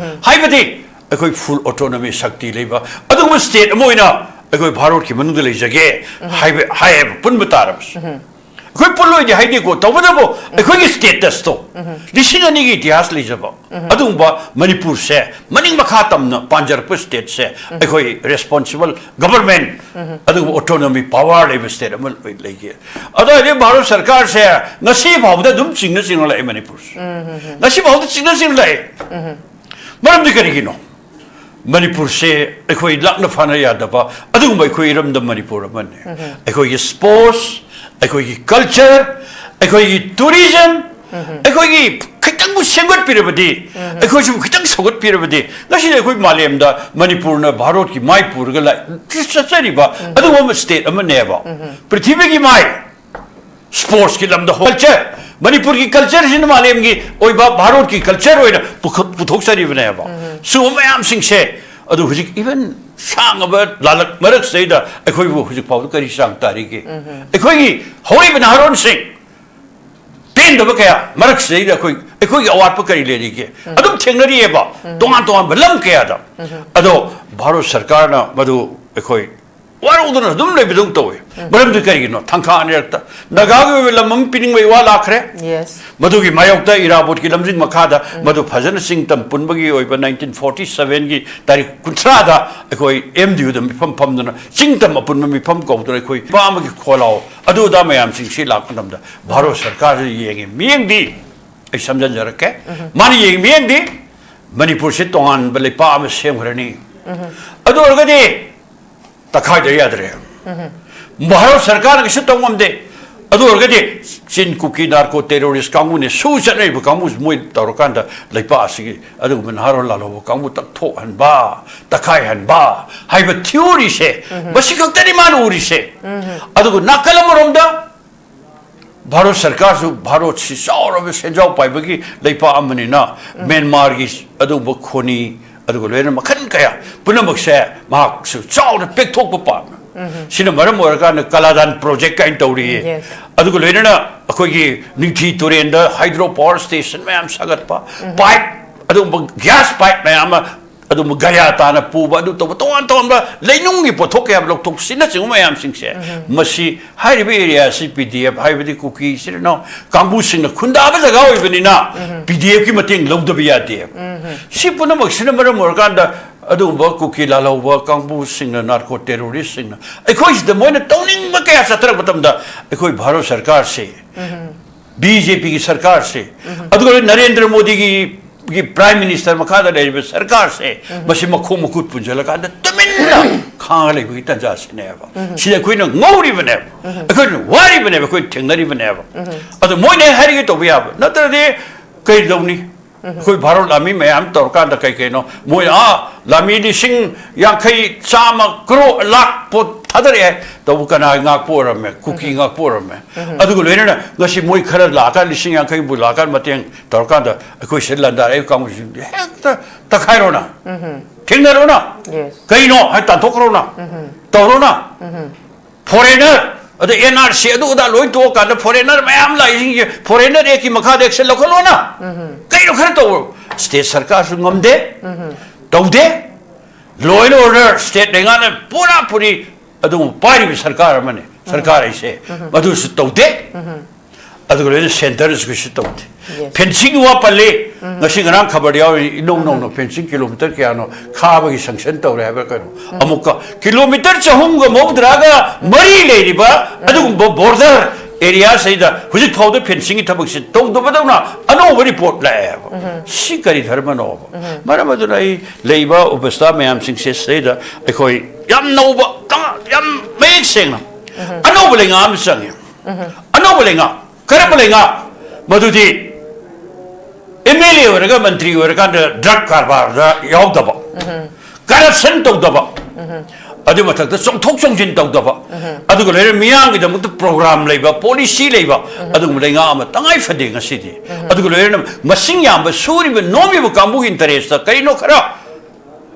ꯍꯥꯏꯕꯗꯤ ꯑꯩꯈꯣꯏ full autonomy ꯁꯛꯇꯤ ꯂꯩꯕ ꯑꯗꯨꯒꯨꯝꯕ state ꯑꯃ ꯑꯣꯏꯅ ꯑꯩꯈꯣꯏ ꯚꯥꯔꯠꯀꯤ ꯃꯅꯨꯡꯗ ꯂꯩꯖꯒꯦ ꯍꯥꯏꯕ, ꯍꯥꯏꯌꯦꯕ, ꯄꯨꯟꯕ ꯇꯥꯔꯕꯁꯨ꯫ ꯑꯩꯈꯣꯏ ꯄꯨꯜꯂꯣꯏꯗꯤ ꯍꯥꯏꯗꯦꯀꯣ, ꯇꯧꯕꯇꯕꯨ ꯑꯩꯈꯣꯏꯒꯤ status ꯇꯣ, ꯂꯤꯁꯤꯡ ꯑꯅꯤꯒꯤ ꯏꯇꯤꯍꯥꯁ ꯂꯩꯖꯕ ꯑꯗꯨꯒꯨꯝꯕ ꯃꯅꯤꯄꯨꯔꯁꯦ, ꯃꯅꯤꯡ ꯃꯈꯥ ꯇꯝꯅ ꯄꯥꯟꯖꯔꯛꯄ state ꯁꯦ, ꯑꯩꯈꯣꯏ responsible government, ꯑꯗꯨꯒꯨꯝꯕ autonomy power ꯂꯩꯕ state ꯑꯃ ꯂꯩꯒꯦ꯫ ꯑꯗꯨ ꯑꯣꯏꯔꯗꯤ ꯚꯥꯔꯠ ꯁꯔꯀꯥꯔꯁꯦ ꯉꯁꯤ ꯐꯥꯎꯕꯗ ꯑꯗꯨꯝ ꯆꯤꯡꯅ ꯆꯤꯡꯅ ꯂꯥꯛꯑꯦ ꯃꯅꯤꯄꯨꯔꯁꯦ꯫ ꯉꯁꯤ ꯐꯥꯎꯕꯗ ꯆꯤꯡꯅ ꯆꯤꯡꯅ ꯂꯥꯛꯑꯦ꯫ ꯃꯔꯝꯗꯤ ꯀꯔꯤꯒꯤꯅꯣ? ꯃꯅꯤꯄꯨꯔꯁꯦ ꯑꯩꯈꯣꯏ ꯂꯥꯛꯅ ꯐꯥꯅ ꯌꯥꯗꯕ ꯑꯗꯨꯒꯨꯝꯕ ꯑꯩꯈꯣꯏ ꯏꯔꯝꯗꯝ ꯃꯅꯤꯄꯨꯔ ꯑꯃꯅꯤ꯫ ꯑꯩꯈꯣꯏꯒꯤ sports, ꯑꯩꯈꯣꯏꯒꯤ culture, ꯑꯩꯈꯣꯏꯒꯤ tourism, ꯑꯩꯈꯣꯏꯒꯤ ꯈꯤꯇꯪꯕꯨ ꯁꯦꯝꯒꯠꯄꯤꯔꯕꯗꯤ, ꯑꯩꯈꯣꯏꯁꯨ ꯈꯤꯇꯪ ꯁꯧꯒꯠꯄꯤꯔꯕꯗꯤ, ꯉꯁꯤꯗꯤ ꯑꯩꯈꯣꯏ ꯃꯥꯂꯦꯝꯗ ꯃꯅꯤꯄꯨꯔꯅ ꯚꯥꯔꯠꯀꯤ ꯃꯥꯏ ꯄꯨꯔꯒ ꯂꯥꯛ-, ꯆꯠꯆꯔꯤꯕ ꯑꯗꯨꯒꯨꯝꯕ state ꯑꯃꯅꯦꯕ꯫ ꯄ꯭ꯔꯤꯊꯤꯕꯤꯒꯤ ꯃꯥꯏ sports ꯀꯤ ꯂꯝꯗ culture, ꯃꯅꯤꯄꯨꯔꯒꯤ culture ꯁꯤꯅ ꯃꯥꯂꯦꯝꯒꯤ ꯑꯣꯏꯕ ꯚꯥꯔꯠꯀꯤ culture ꯑꯣꯏꯅ ꯄꯨꯈ-, ꯄꯨꯊꯣꯛꯆꯔꯤꯕꯅꯦꯕ꯫ ꯁꯤꯒꯨꯝꯕ ꯃꯌꯥꯝꯁꯤꯡꯁꯦ, ꯑꯗꯨ ꯍꯧꯖꯤꯛ even ꯁꯥꯡꯉꯕ ꯂꯥꯂꯛ ꯃꯔꯛꯁꯤꯗꯩꯗ ꯑꯩꯈꯣꯏꯕꯨ ꯍꯧꯖꯤꯛ ꯐꯥꯎꯕꯗ ꯀꯔꯤ ꯆꯥꯡ ꯇꯥꯔꯤꯒꯦ? ꯑꯩꯈꯣꯏꯒꯤ ꯍꯧꯔꯛꯏꯕ ꯅꯍꯥꯔꯣꯟꯁꯤꯡ ꯄꯦꯟꯗꯕ ꯀꯌꯥ ꯃꯔꯛꯁꯤꯗꯩꯗ ꯑꯩꯈꯣꯏ, ꯑꯩꯈꯣꯏꯒꯤ ꯑꯋꯥꯠꯄ ꯀꯔꯤ ꯂꯩꯔꯤꯒꯦ? ꯑꯗꯨꯝ ꯊꯦꯡꯅꯔꯤꯑꯕ ꯇꯣꯉꯥꯟ ꯇꯣꯉꯥꯟꯕ ꯂꯝ ꯀꯌꯥꯗ꯫ ꯑꯗꯣ ꯚꯥꯔꯠ ꯁꯔꯀꯥꯔꯅ ꯃꯗꯨ ꯑꯩꯈꯣꯏ ꯋꯥꯔꯧꯗꯅ ꯑꯗꯨꯝ ꯂꯩꯕꯗꯧ ꯇꯧꯋꯦ꯫ ꯃꯔꯝꯗꯤ ꯀꯔꯤꯒꯤꯅꯣ? ꯊꯪꯈꯥ ꯑꯅꯤꯔꯛꯇ ꯅꯥꯒꯥꯒꯤ ꯑꯣꯏꯕ ꯂꯝ ꯑꯃ ꯄꯤꯅꯤꯡꯕꯩ ꯋꯥ ꯂꯥꯛꯈ꯭ꯔꯦ꯫ Yes. ꯃꯗꯨꯒꯤ ꯃꯥꯌꯣꯛꯇ ꯏꯔꯥꯕꯣꯠꯀꯤ ꯂꯝꯖꯤꯡ ꯃꯈꯥꯗ ꯃꯗꯨ ꯐꯖꯅ ꯆꯤꯡꯇꯝ ꯄꯨꯟꯕꯒꯤ ꯑꯣꯏꯕ nineteen forty seven ꯒꯤ ꯇꯥꯔꯤꯛ ꯀꯨꯟꯊ꯭ꯔꯥꯗ ꯑꯩꯈꯣꯏ M D U ꯗ ꯃꯤꯐꯝ ꯐꯝꯗꯨꯅ ꯆꯤꯡꯇꯝ ꯑꯄꯨꯟꯕ ꯃꯤꯐꯝ ꯀꯧꯗꯨꯅ ꯑꯩꯈꯣꯏ ꯅꯨꯄꯥ ꯑꯃꯒꯤ ꯈꯣꯜꯂꯥꯎ ꯑꯗꯨ ꯑꯗꯥ ꯃꯌꯥꯝꯁꯤꯡꯁꯤ ꯂꯥꯛꯄ ꯃꯇꯝꯗ ꯚꯥꯔꯠ ꯁꯔꯀꯥꯔꯁꯤ ꯌꯦꯡꯉꯤ ꯃꯤꯠꯌꯦꯡꯗꯤ, ꯑꯩ ꯁꯝꯖꯤꯟꯖꯔꯛꯀꯦ, ꯃꯥꯅ ꯌꯦꯡꯉꯤ ꯃꯤꯠꯌꯦꯡꯗꯤ ꯃꯅꯤꯄꯨꯔꯁꯤ ꯇꯣꯉꯥꯟꯕ ꯂꯩꯄꯥꯛ ꯑꯃ ꯁꯦꯝꯈ꯭ꯔꯅꯤ꯫ ꯑꯗꯨ ꯑꯣꯏꯔꯒꯗꯤ ꯇꯛꯈꯥꯏꯗ ꯌꯥꯗ꯭ꯔꯦ꯫ ꯚꯥꯔꯠ ꯁꯔꯀꯥꯔꯅ ꯀꯩꯁꯨ ꯇꯧ ꯉꯝꯗꯦ꯫ ꯑꯗꯨ ꯑꯣꯏꯔꯒꯗꯤ ꯆꯤꯟ ꯀꯨꯀꯤ narco terrorist ꯀꯥꯡꯕꯨꯅꯦ, ꯁꯨ ꯆꯠꯅꯔꯤꯕ ꯀꯥꯡꯕꯨꯁꯤ ꯃꯣꯏ ꯇꯧꯔꯀꯥꯟꯗ ꯂꯩꯄꯥꯛ ꯑꯁꯤꯒꯤ ꯑꯗꯨꯒꯨꯝꯕ ꯅꯍꯥꯔꯣꯜ ꯂꯥꯜꯍꯧꯕ ꯀꯥꯡꯕꯨ ꯇꯛꯊꯣꯛꯍꯟꯕ, ꯇꯛꯈꯥꯏꯍꯟꯕ ꯍꯥꯏꯕ theory ꯁꯦ, ꯃꯁꯤ ꯈꯛꯇꯅꯤ ꯃꯥꯅ ꯎꯔꯤꯁꯦ꯫ ꯑꯗꯨꯒ ꯅꯥꯀꯜ ꯑꯃꯔꯣꯝꯗ ꯚꯥꯔꯠ ꯁꯔꯀꯥꯔꯁꯨ ꯚꯥꯔꯠꯁꯤ ꯆꯥꯎꯔꯕ ꯁꯦꯟꯖꯥꯎ ꯄꯥꯏꯕꯒꯤ ꯂꯩꯄꯥꯛ ꯑꯃꯅꯤꯅ ꯃ꯭ꯌꯥꯟꯃꯥꯔꯒꯤ ꯑꯗꯨꯒꯨꯝꯕ ꯈꯣꯅꯤ, ꯑꯗꯨꯒ ꯂꯣꯏꯅꯅ ꯃꯈꯜ ꯀꯌꯥ ꯄꯨꯝꯅꯃꯛꯁꯦ ꯃꯍꯥꯛꯁꯨ ꯆꯥꯎꯅ ꯄꯦꯛꯊꯣꯛꯄ ꯄꯥꯝꯃꯤ꯫ ꯁꯤꯅ ꯃꯔꯝ ꯑꯣꯏꯔꯀꯥꯟꯗ ꯀꯂꯥꯗꯥꯟ project ꯀꯥꯏꯅ ꯇꯧꯔꯤꯌꯦ꯫ Yes. ꯑꯗꯨꯒ ꯂꯣꯏꯅꯅ ꯑꯩꯈꯣꯏꯒꯤ ꯅꯤꯡꯊꯤ ꯇꯨꯔꯦꯟꯗ hydro power station ꯃꯌꯥꯝ ꯁꯥꯒꯠꯄ, pipe, ꯑꯗꯨꯒꯨꯝꯕ gas pipe ꯃꯌꯥꯝ ꯑꯃ ꯑꯗꯨꯝ ꯒꯌꯥ ꯇꯥꯅ ꯄꯨꯕ, ꯑꯗꯨ ꯇꯧꯕ, ꯇꯣꯉꯥꯟ ꯇꯣꯉꯥꯟꯕ ꯂꯩꯅꯨꯡꯒꯤ ꯄꯣꯠꯊꯣꯛ ꯀꯌꯥ ꯂꯧꯊꯣꯛ, ꯁꯤꯅꯆꯤꯡꯕ ꯃꯌꯥꯝꯁꯤꯡꯁꯦ, ꯃꯁꯤ ꯍꯥꯏꯔꯤꯕ ꯑꯦꯔꯤꯌꯥ ꯑꯁꯤ ꯄꯤ ꯗꯤ ꯑꯦꯐ, ꯍꯥꯏꯕꯗꯤ ꯀꯨꯀꯤ ꯏꯆꯤꯜ ꯏꯅꯥꯎ ꯀꯥꯡꯕꯨꯁꯤꯡꯅ ꯈꯨꯟꯗꯥꯕ ꯖꯒꯥ ꯑꯣꯏꯕꯅꯤꯅ, ꯄꯤ ꯗꯤ ꯑꯦꯐꯀꯤ ꯃꯇꯦꯡ ꯂꯧꯗꯕ ꯌꯥꯗꯦ꯫ ꯁꯤ ꯄꯨꯝꯅꯃꯛꯁꯤꯅ ꯃꯔꯝ ꯑꯣꯏꯔꯀꯥꯟꯗ, ꯑꯗꯨꯒꯨꯝꯕ ꯀꯨꯀꯤ ꯂꯥꯜꯍꯧꯕ ꯀꯥꯡꯕꯨꯁꯤꯡꯅ, ꯅꯥꯔꯀꯣ ꯇꯦꯔꯣꯔꯤꯁꯁꯤꯡꯅ ꯑꯩꯈꯣꯏꯁꯤꯗ ꯃꯣꯏꯅ ꯇꯧꯅꯤꯡꯕ ꯀꯌꯥ ꯆꯠꯊꯔꯛꯄ ꯃꯇꯝꯗ, ꯑꯩꯈꯣꯏ ꯚꯥꯔꯠ ꯁꯔꯀꯥꯔꯁꯤ, ꯕꯤ ꯖꯦ ꯄꯤꯒꯤ ꯁꯔꯀꯥꯔꯁꯦ, ꯑꯗꯨꯒ ꯅꯔꯦꯟꯗ꯭ꯔ ꯃꯣꯗꯤꯒꯤ ꯒꯤ ꯄ꯭ꯔꯥꯏꯝ ꯃꯤꯅꯤꯁꯇꯔ ꯃꯈꯥꯗ ꯂꯩꯔꯤꯕ ꯁꯔꯀꯥꯔꯁꯦ, ꯃꯁꯤ ꯃꯈꯣꯡ ꯃꯈꯨꯠ ꯄꯨꯟꯁꯤꯜꯂꯀꯥꯟꯗ ꯇꯨꯃꯤꯟꯅ ꯈꯥꯡꯉ ꯂꯩꯕꯒꯤ ꯇꯥꯟꯖꯥꯁꯤꯅꯦꯕ꯫ ꯁꯤꯗ ꯑꯩꯈꯣꯏꯅ ꯉꯧꯔꯤꯕꯅꯦꯕ, ꯑꯩꯈꯣꯏꯅ ꯋꯥꯔꯤꯕꯅꯦꯕ, ꯑꯩꯈꯣꯏꯅ ꯊꯦꯡꯅꯔꯤꯕꯅꯦꯕ꯫ ꯑꯗꯣ ꯃꯣꯏꯅ ꯍꯦꯛ ꯍꯥꯏꯔꯤꯒꯦ ꯇꯧꯕ ꯌꯥꯕ ꯅꯠꯇ꯭ꯔꯗꯤ ꯀꯩꯗꯧꯅꯤ? ꯑꯩꯈꯣꯏ ꯚꯥꯔꯠ ꯂꯥꯟꯃꯤ ꯃꯌꯥꯝ ꯇꯧꯔꯀꯥꯟꯗ ꯀꯩ ꯀꯩꯅꯣ ꯃꯣꯏ, ꯑꯥ, ꯂꯥꯟꯃꯤ ꯂꯤꯁꯤꯡ ꯌꯥꯡꯈꯩ, ꯆꯥꯝꯃ, ꯀ꯭ꯔꯣ, ꯂꯥꯛ ꯄꯣꯠ ꯊꯥꯗꯔꯛꯑꯦ꯫ ꯇꯧꯕ ꯀꯅꯥ ꯉꯥꯛꯄ ꯑꯣꯏꯔꯝꯃꯦ? ꯀꯨꯀꯤ ꯉꯥꯛꯄ ꯑꯣꯏꯔꯝꯃꯦ꯫ ꯑꯗꯨꯒ ꯂꯣꯏꯅꯅ ꯉꯁꯤ ꯃꯣꯏ ꯈꯔ ꯂꯥꯛꯑꯀꯥꯟꯗ, ꯂꯤꯁꯤꯡ ꯌꯥꯡꯈꯩꯕꯨ ꯂꯥꯛꯑꯀꯥꯟꯗ ꯃꯇꯦꯡ ꯇꯧꯔꯀꯥꯟꯗ ꯑꯩꯈꯣꯏ ꯁꯤꯗ ꯂꯥꯟꯗꯥꯔꯛꯏꯕ ꯀꯥꯡꯕꯨꯁꯤꯡꯗꯤ ꯍꯦꯛꯇ ꯇꯛꯈꯥꯏꯔꯣꯅ, ꯊꯦꯡꯅꯔꯣꯅ, ꯀꯩꯅꯣ ꯍꯥꯏ ꯇꯥꯟꯊꯣꯛꯈ꯭ꯔꯣꯅ, ꯇꯧꯔꯣꯅ꯫ ꯐꯣꯔꯦꯅꯔ, ꯑꯗ ꯑꯦꯟ ꯑꯥꯔ ꯁꯤ ꯑꯗꯨ ꯑꯗꯥ ꯂꯣꯏ ꯇꯣꯛꯑꯀꯥꯟꯗ ꯐꯣꯔꯦꯅꯔ ꯃꯌꯥꯝ ꯂꯥꯛꯏꯁꯤꯡꯁꯦ, ꯐꯣꯔꯦꯅꯔ ꯑꯦꯛꯀꯤ ꯃꯈꯥꯗ ꯑꯦꯛꯁꯟ ꯂꯧꯈꯠꯂꯣꯅ꯫ ꯀꯩꯅꯣ ꯈꯔ ꯇꯧꯔꯣ꯫ ꯁ꯭ꯇꯦꯠ ꯁꯔꯀꯥꯔꯁꯨ ꯉꯝꯗꯦ, ꯇꯧꯗꯦ꯫ ꯂꯣ ꯑꯦꯟ ꯑꯣꯔꯗꯔ ꯁ꯭ꯇꯦꯠ ꯂꯩꯉꯥꯛꯅ ꯄꯨꯔꯥ ꯄꯨꯔꯤ ꯑꯗꯨꯒꯨꯝꯕ ꯄꯥꯏꯔꯤꯕ ꯁꯔꯀꯥꯔ ꯑꯃꯅꯤ꯫ ꯁꯔꯀꯥꯔ ꯍꯥꯏꯁꯦ ꯃꯗꯨꯁꯨ ꯇꯧꯗꯦ꯫ ꯑꯗꯨꯒ ꯂꯣꯏꯅ ꯁꯦꯟꯇꯔꯁꯤꯁꯨ ꯇꯧꯗꯦ꯫ ꯐꯦꯟꯁꯤꯡꯒꯤ ꯋꯥ ꯄꯜꯂꯤ꯫ ꯉꯁꯤ ꯉꯔꯥꯡ ꯈꯕꯔꯗ ꯌꯥꯎꯔꯤ, ꯏꯅꯧ ꯅꯧꯅ ꯐꯦꯟꯁꯤꯡ ꯀꯤꯂꯣꯃꯤꯇꯔ ꯀꯌꯥꯅꯣ ꯈꯥꯕꯒꯤ ꯁꯪꯁꯟ ꯇꯧꯔꯦ ꯍꯥꯏꯕ꯭ꯔꯥ ꯀꯩꯅꯣ꯫ ꯑꯃꯨꯛꯀ ꯀꯤꯂꯣꯃꯤꯇꯔ ꯆꯍꯨꯝꯒ ꯃꯧꯗ꯭ꯔꯥꯒ ꯃꯔꯤ ꯂꯩꯔꯤꯕ ꯑꯗꯨꯒꯨꯝꯕ ꯕꯣꯔꯗꯔ ꯑꯦꯔꯤꯌꯥꯁꯤꯗ ꯍꯧꯖꯤꯛ ꯐꯥꯎꯗ ꯐꯦꯟꯁꯤꯡꯒꯤ ꯊꯕꯛꯁꯤ ꯇꯧꯗꯕꯗꯧꯅ ꯑꯅꯧꯕ ꯔꯤꯄꯣꯔꯠ ꯂꯥꯛꯑꯦꯕ꯫ ꯁꯤ ꯀꯔꯤ ꯙꯔꯃꯅꯣꯕ? ꯃꯔꯝ ꯑꯗꯨꯅ ꯑꯩ ꯂꯩꯕ ꯑꯣꯕꯁꯊꯥ ꯃꯌꯥꯝꯁꯤꯡꯁꯦ ꯁꯤꯗꯩꯗ ꯑꯩꯈꯣꯏ ꯌꯥꯝ ꯅꯧꯕ, ꯇꯉꯥ-, ꯌꯥꯝ ꯃꯌꯦꯛ ꯁꯦꯡꯅ ꯑꯅꯧꯕ ꯂꯩꯉꯥꯛ ꯑꯃ ꯆꯪꯉꯦ꯫ ꯑꯅꯧꯕ ꯂꯩꯉꯥꯛ, ꯀꯔꯝꯕ ꯂꯩꯉꯥꯛ? ꯃꯗꯨꯗꯤ ꯑꯦꯝ ꯑꯦꯜ ꯑꯦ ꯑꯣꯏꯔꯒ ꯃꯟꯇ꯭ꯔꯤ ꯑꯣꯏꯔꯀꯥꯟꯗ ꯗ꯭ꯔꯒ ꯀꯔꯕꯥꯔꯗ ꯌꯥꯎꯗꯕ, ꯀꯔꯞꯁꯟ ꯇꯧꯗꯕ, ꯑꯗꯨ ꯃꯊꯛꯇ ꯆꯣꯡꯊꯣꯛ ꯆꯣꯡꯁꯤꯟ ꯇꯧꯗꯕ, ꯑꯗꯨꯒ ꯂꯣꯏꯅ ꯃꯤꯌꯥꯝꯒꯤꯗꯃꯛꯇ ꯄ꯭ꯔꯣꯒ꯭ꯔꯥꯝ ꯂꯩꯕ, ꯄꯣꯂꯤꯁꯤ ꯂꯩꯕ, ꯑꯗꯨꯒꯨꯝꯕ ꯂꯩꯉꯥꯛ ꯑꯃ ꯇꯉꯥꯏ ꯐꯗꯦ ꯉꯁꯤꯗꯤ꯫ ꯑꯗꯨꯒ ꯂꯣꯏꯅꯅ ꯃꯁꯤꯡ ꯌꯥꯝꯕ ꯁꯨꯔꯤꯕ ꯅꯣꯝꯃꯤꯕ ꯀꯥꯡꯕꯨꯒꯤ ꯏꯟꯇꯔꯦꯁꯇ ꯀꯔꯤꯅꯣ ꯈꯔ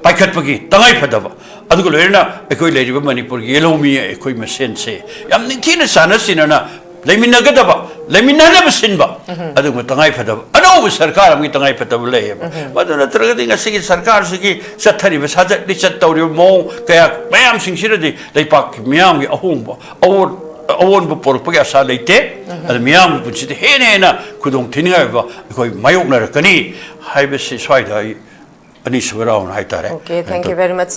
ꯄꯥꯏꯈꯠꯄꯒꯤ ꯇꯉꯥꯏ ꯐꯗꯕ, ꯑꯗꯨꯒ ꯂꯣꯏꯅꯅ ꯑꯩꯈꯣꯏ ꯂꯩꯔꯤꯕ ꯃꯅꯤꯄꯨꯔꯒꯤ ꯌꯦꯜꯍꯧꯃꯤ ꯑꯩꯈꯣꯏ ꯃꯁꯦꯟꯁꯦ ꯌꯥꯝ ꯅꯤꯡꯊꯤꯅ ꯆꯥꯟꯅ ꯆꯤꯟꯅꯅ ꯂꯩꯃꯤꯟꯅꯒꯗꯕ, ꯂꯩꯃꯤꯟꯅꯅꯕ ꯁꯤꯟꯕ, ꯑꯗꯨꯒꯨꯝꯕ ꯇꯉꯥꯏ ꯐꯗꯕ, ꯑꯅꯧꯕ ꯁꯔꯀꯥꯔ ꯑꯃꯒꯤ ꯇꯉꯥꯏ ꯐꯗꯕ ꯂꯩꯌꯦꯕ꯫ ꯃꯗꯨ ꯅꯠꯇ꯭ꯔꯒꯗꯤ ꯉꯁꯤꯒꯤ ꯁꯔꯀꯥꯔꯁꯤꯒꯤ ꯆꯠꯊꯔꯤꯕ ꯁꯥꯖꯠ ꯂꯤꯆꯠ ꯇꯧꯔꯤꯕ ꯃꯑꯣꯡ ꯀꯌꯥ ꯃꯌꯥꯝꯁꯤꯡꯁꯤꯅꯗꯤ ꯂꯩꯄꯥꯛꯀꯤ ꯃꯤꯌꯥꯝꯒꯤ ꯑꯍꯣꯡꯕ, ꯑꯑꯣꯟ-, ꯑꯑꯣꯟꯕ ꯄꯣꯔꯛꯄꯒꯤ ꯑꯁꯥ ꯂꯩꯇꯦ꯫ ꯑꯗꯨ ꯃꯤꯌꯥꯝꯒꯤ ꯄꯨꯟꯁꯤꯗ ꯍꯦꯟꯅ ꯍꯦꯟꯅ ꯈꯨꯗꯣꯡ ꯊꯤꯅꯤꯡꯉꯥꯏ ꯑꯣꯏꯕ ꯑꯩꯈꯣꯏ ꯃꯥꯌꯣꯛꯅꯔꯛꯀꯅꯤ ꯍꯥꯏꯕꯁꯤ ꯁ꯭ꯋꯥꯏꯗ ꯑꯩ ꯑꯅꯤꯁꯨꯕ ꯔꯥꯎꯟ ꯍꯥꯏꯇꯥꯔꯦ꯫ Okay, thank you very much,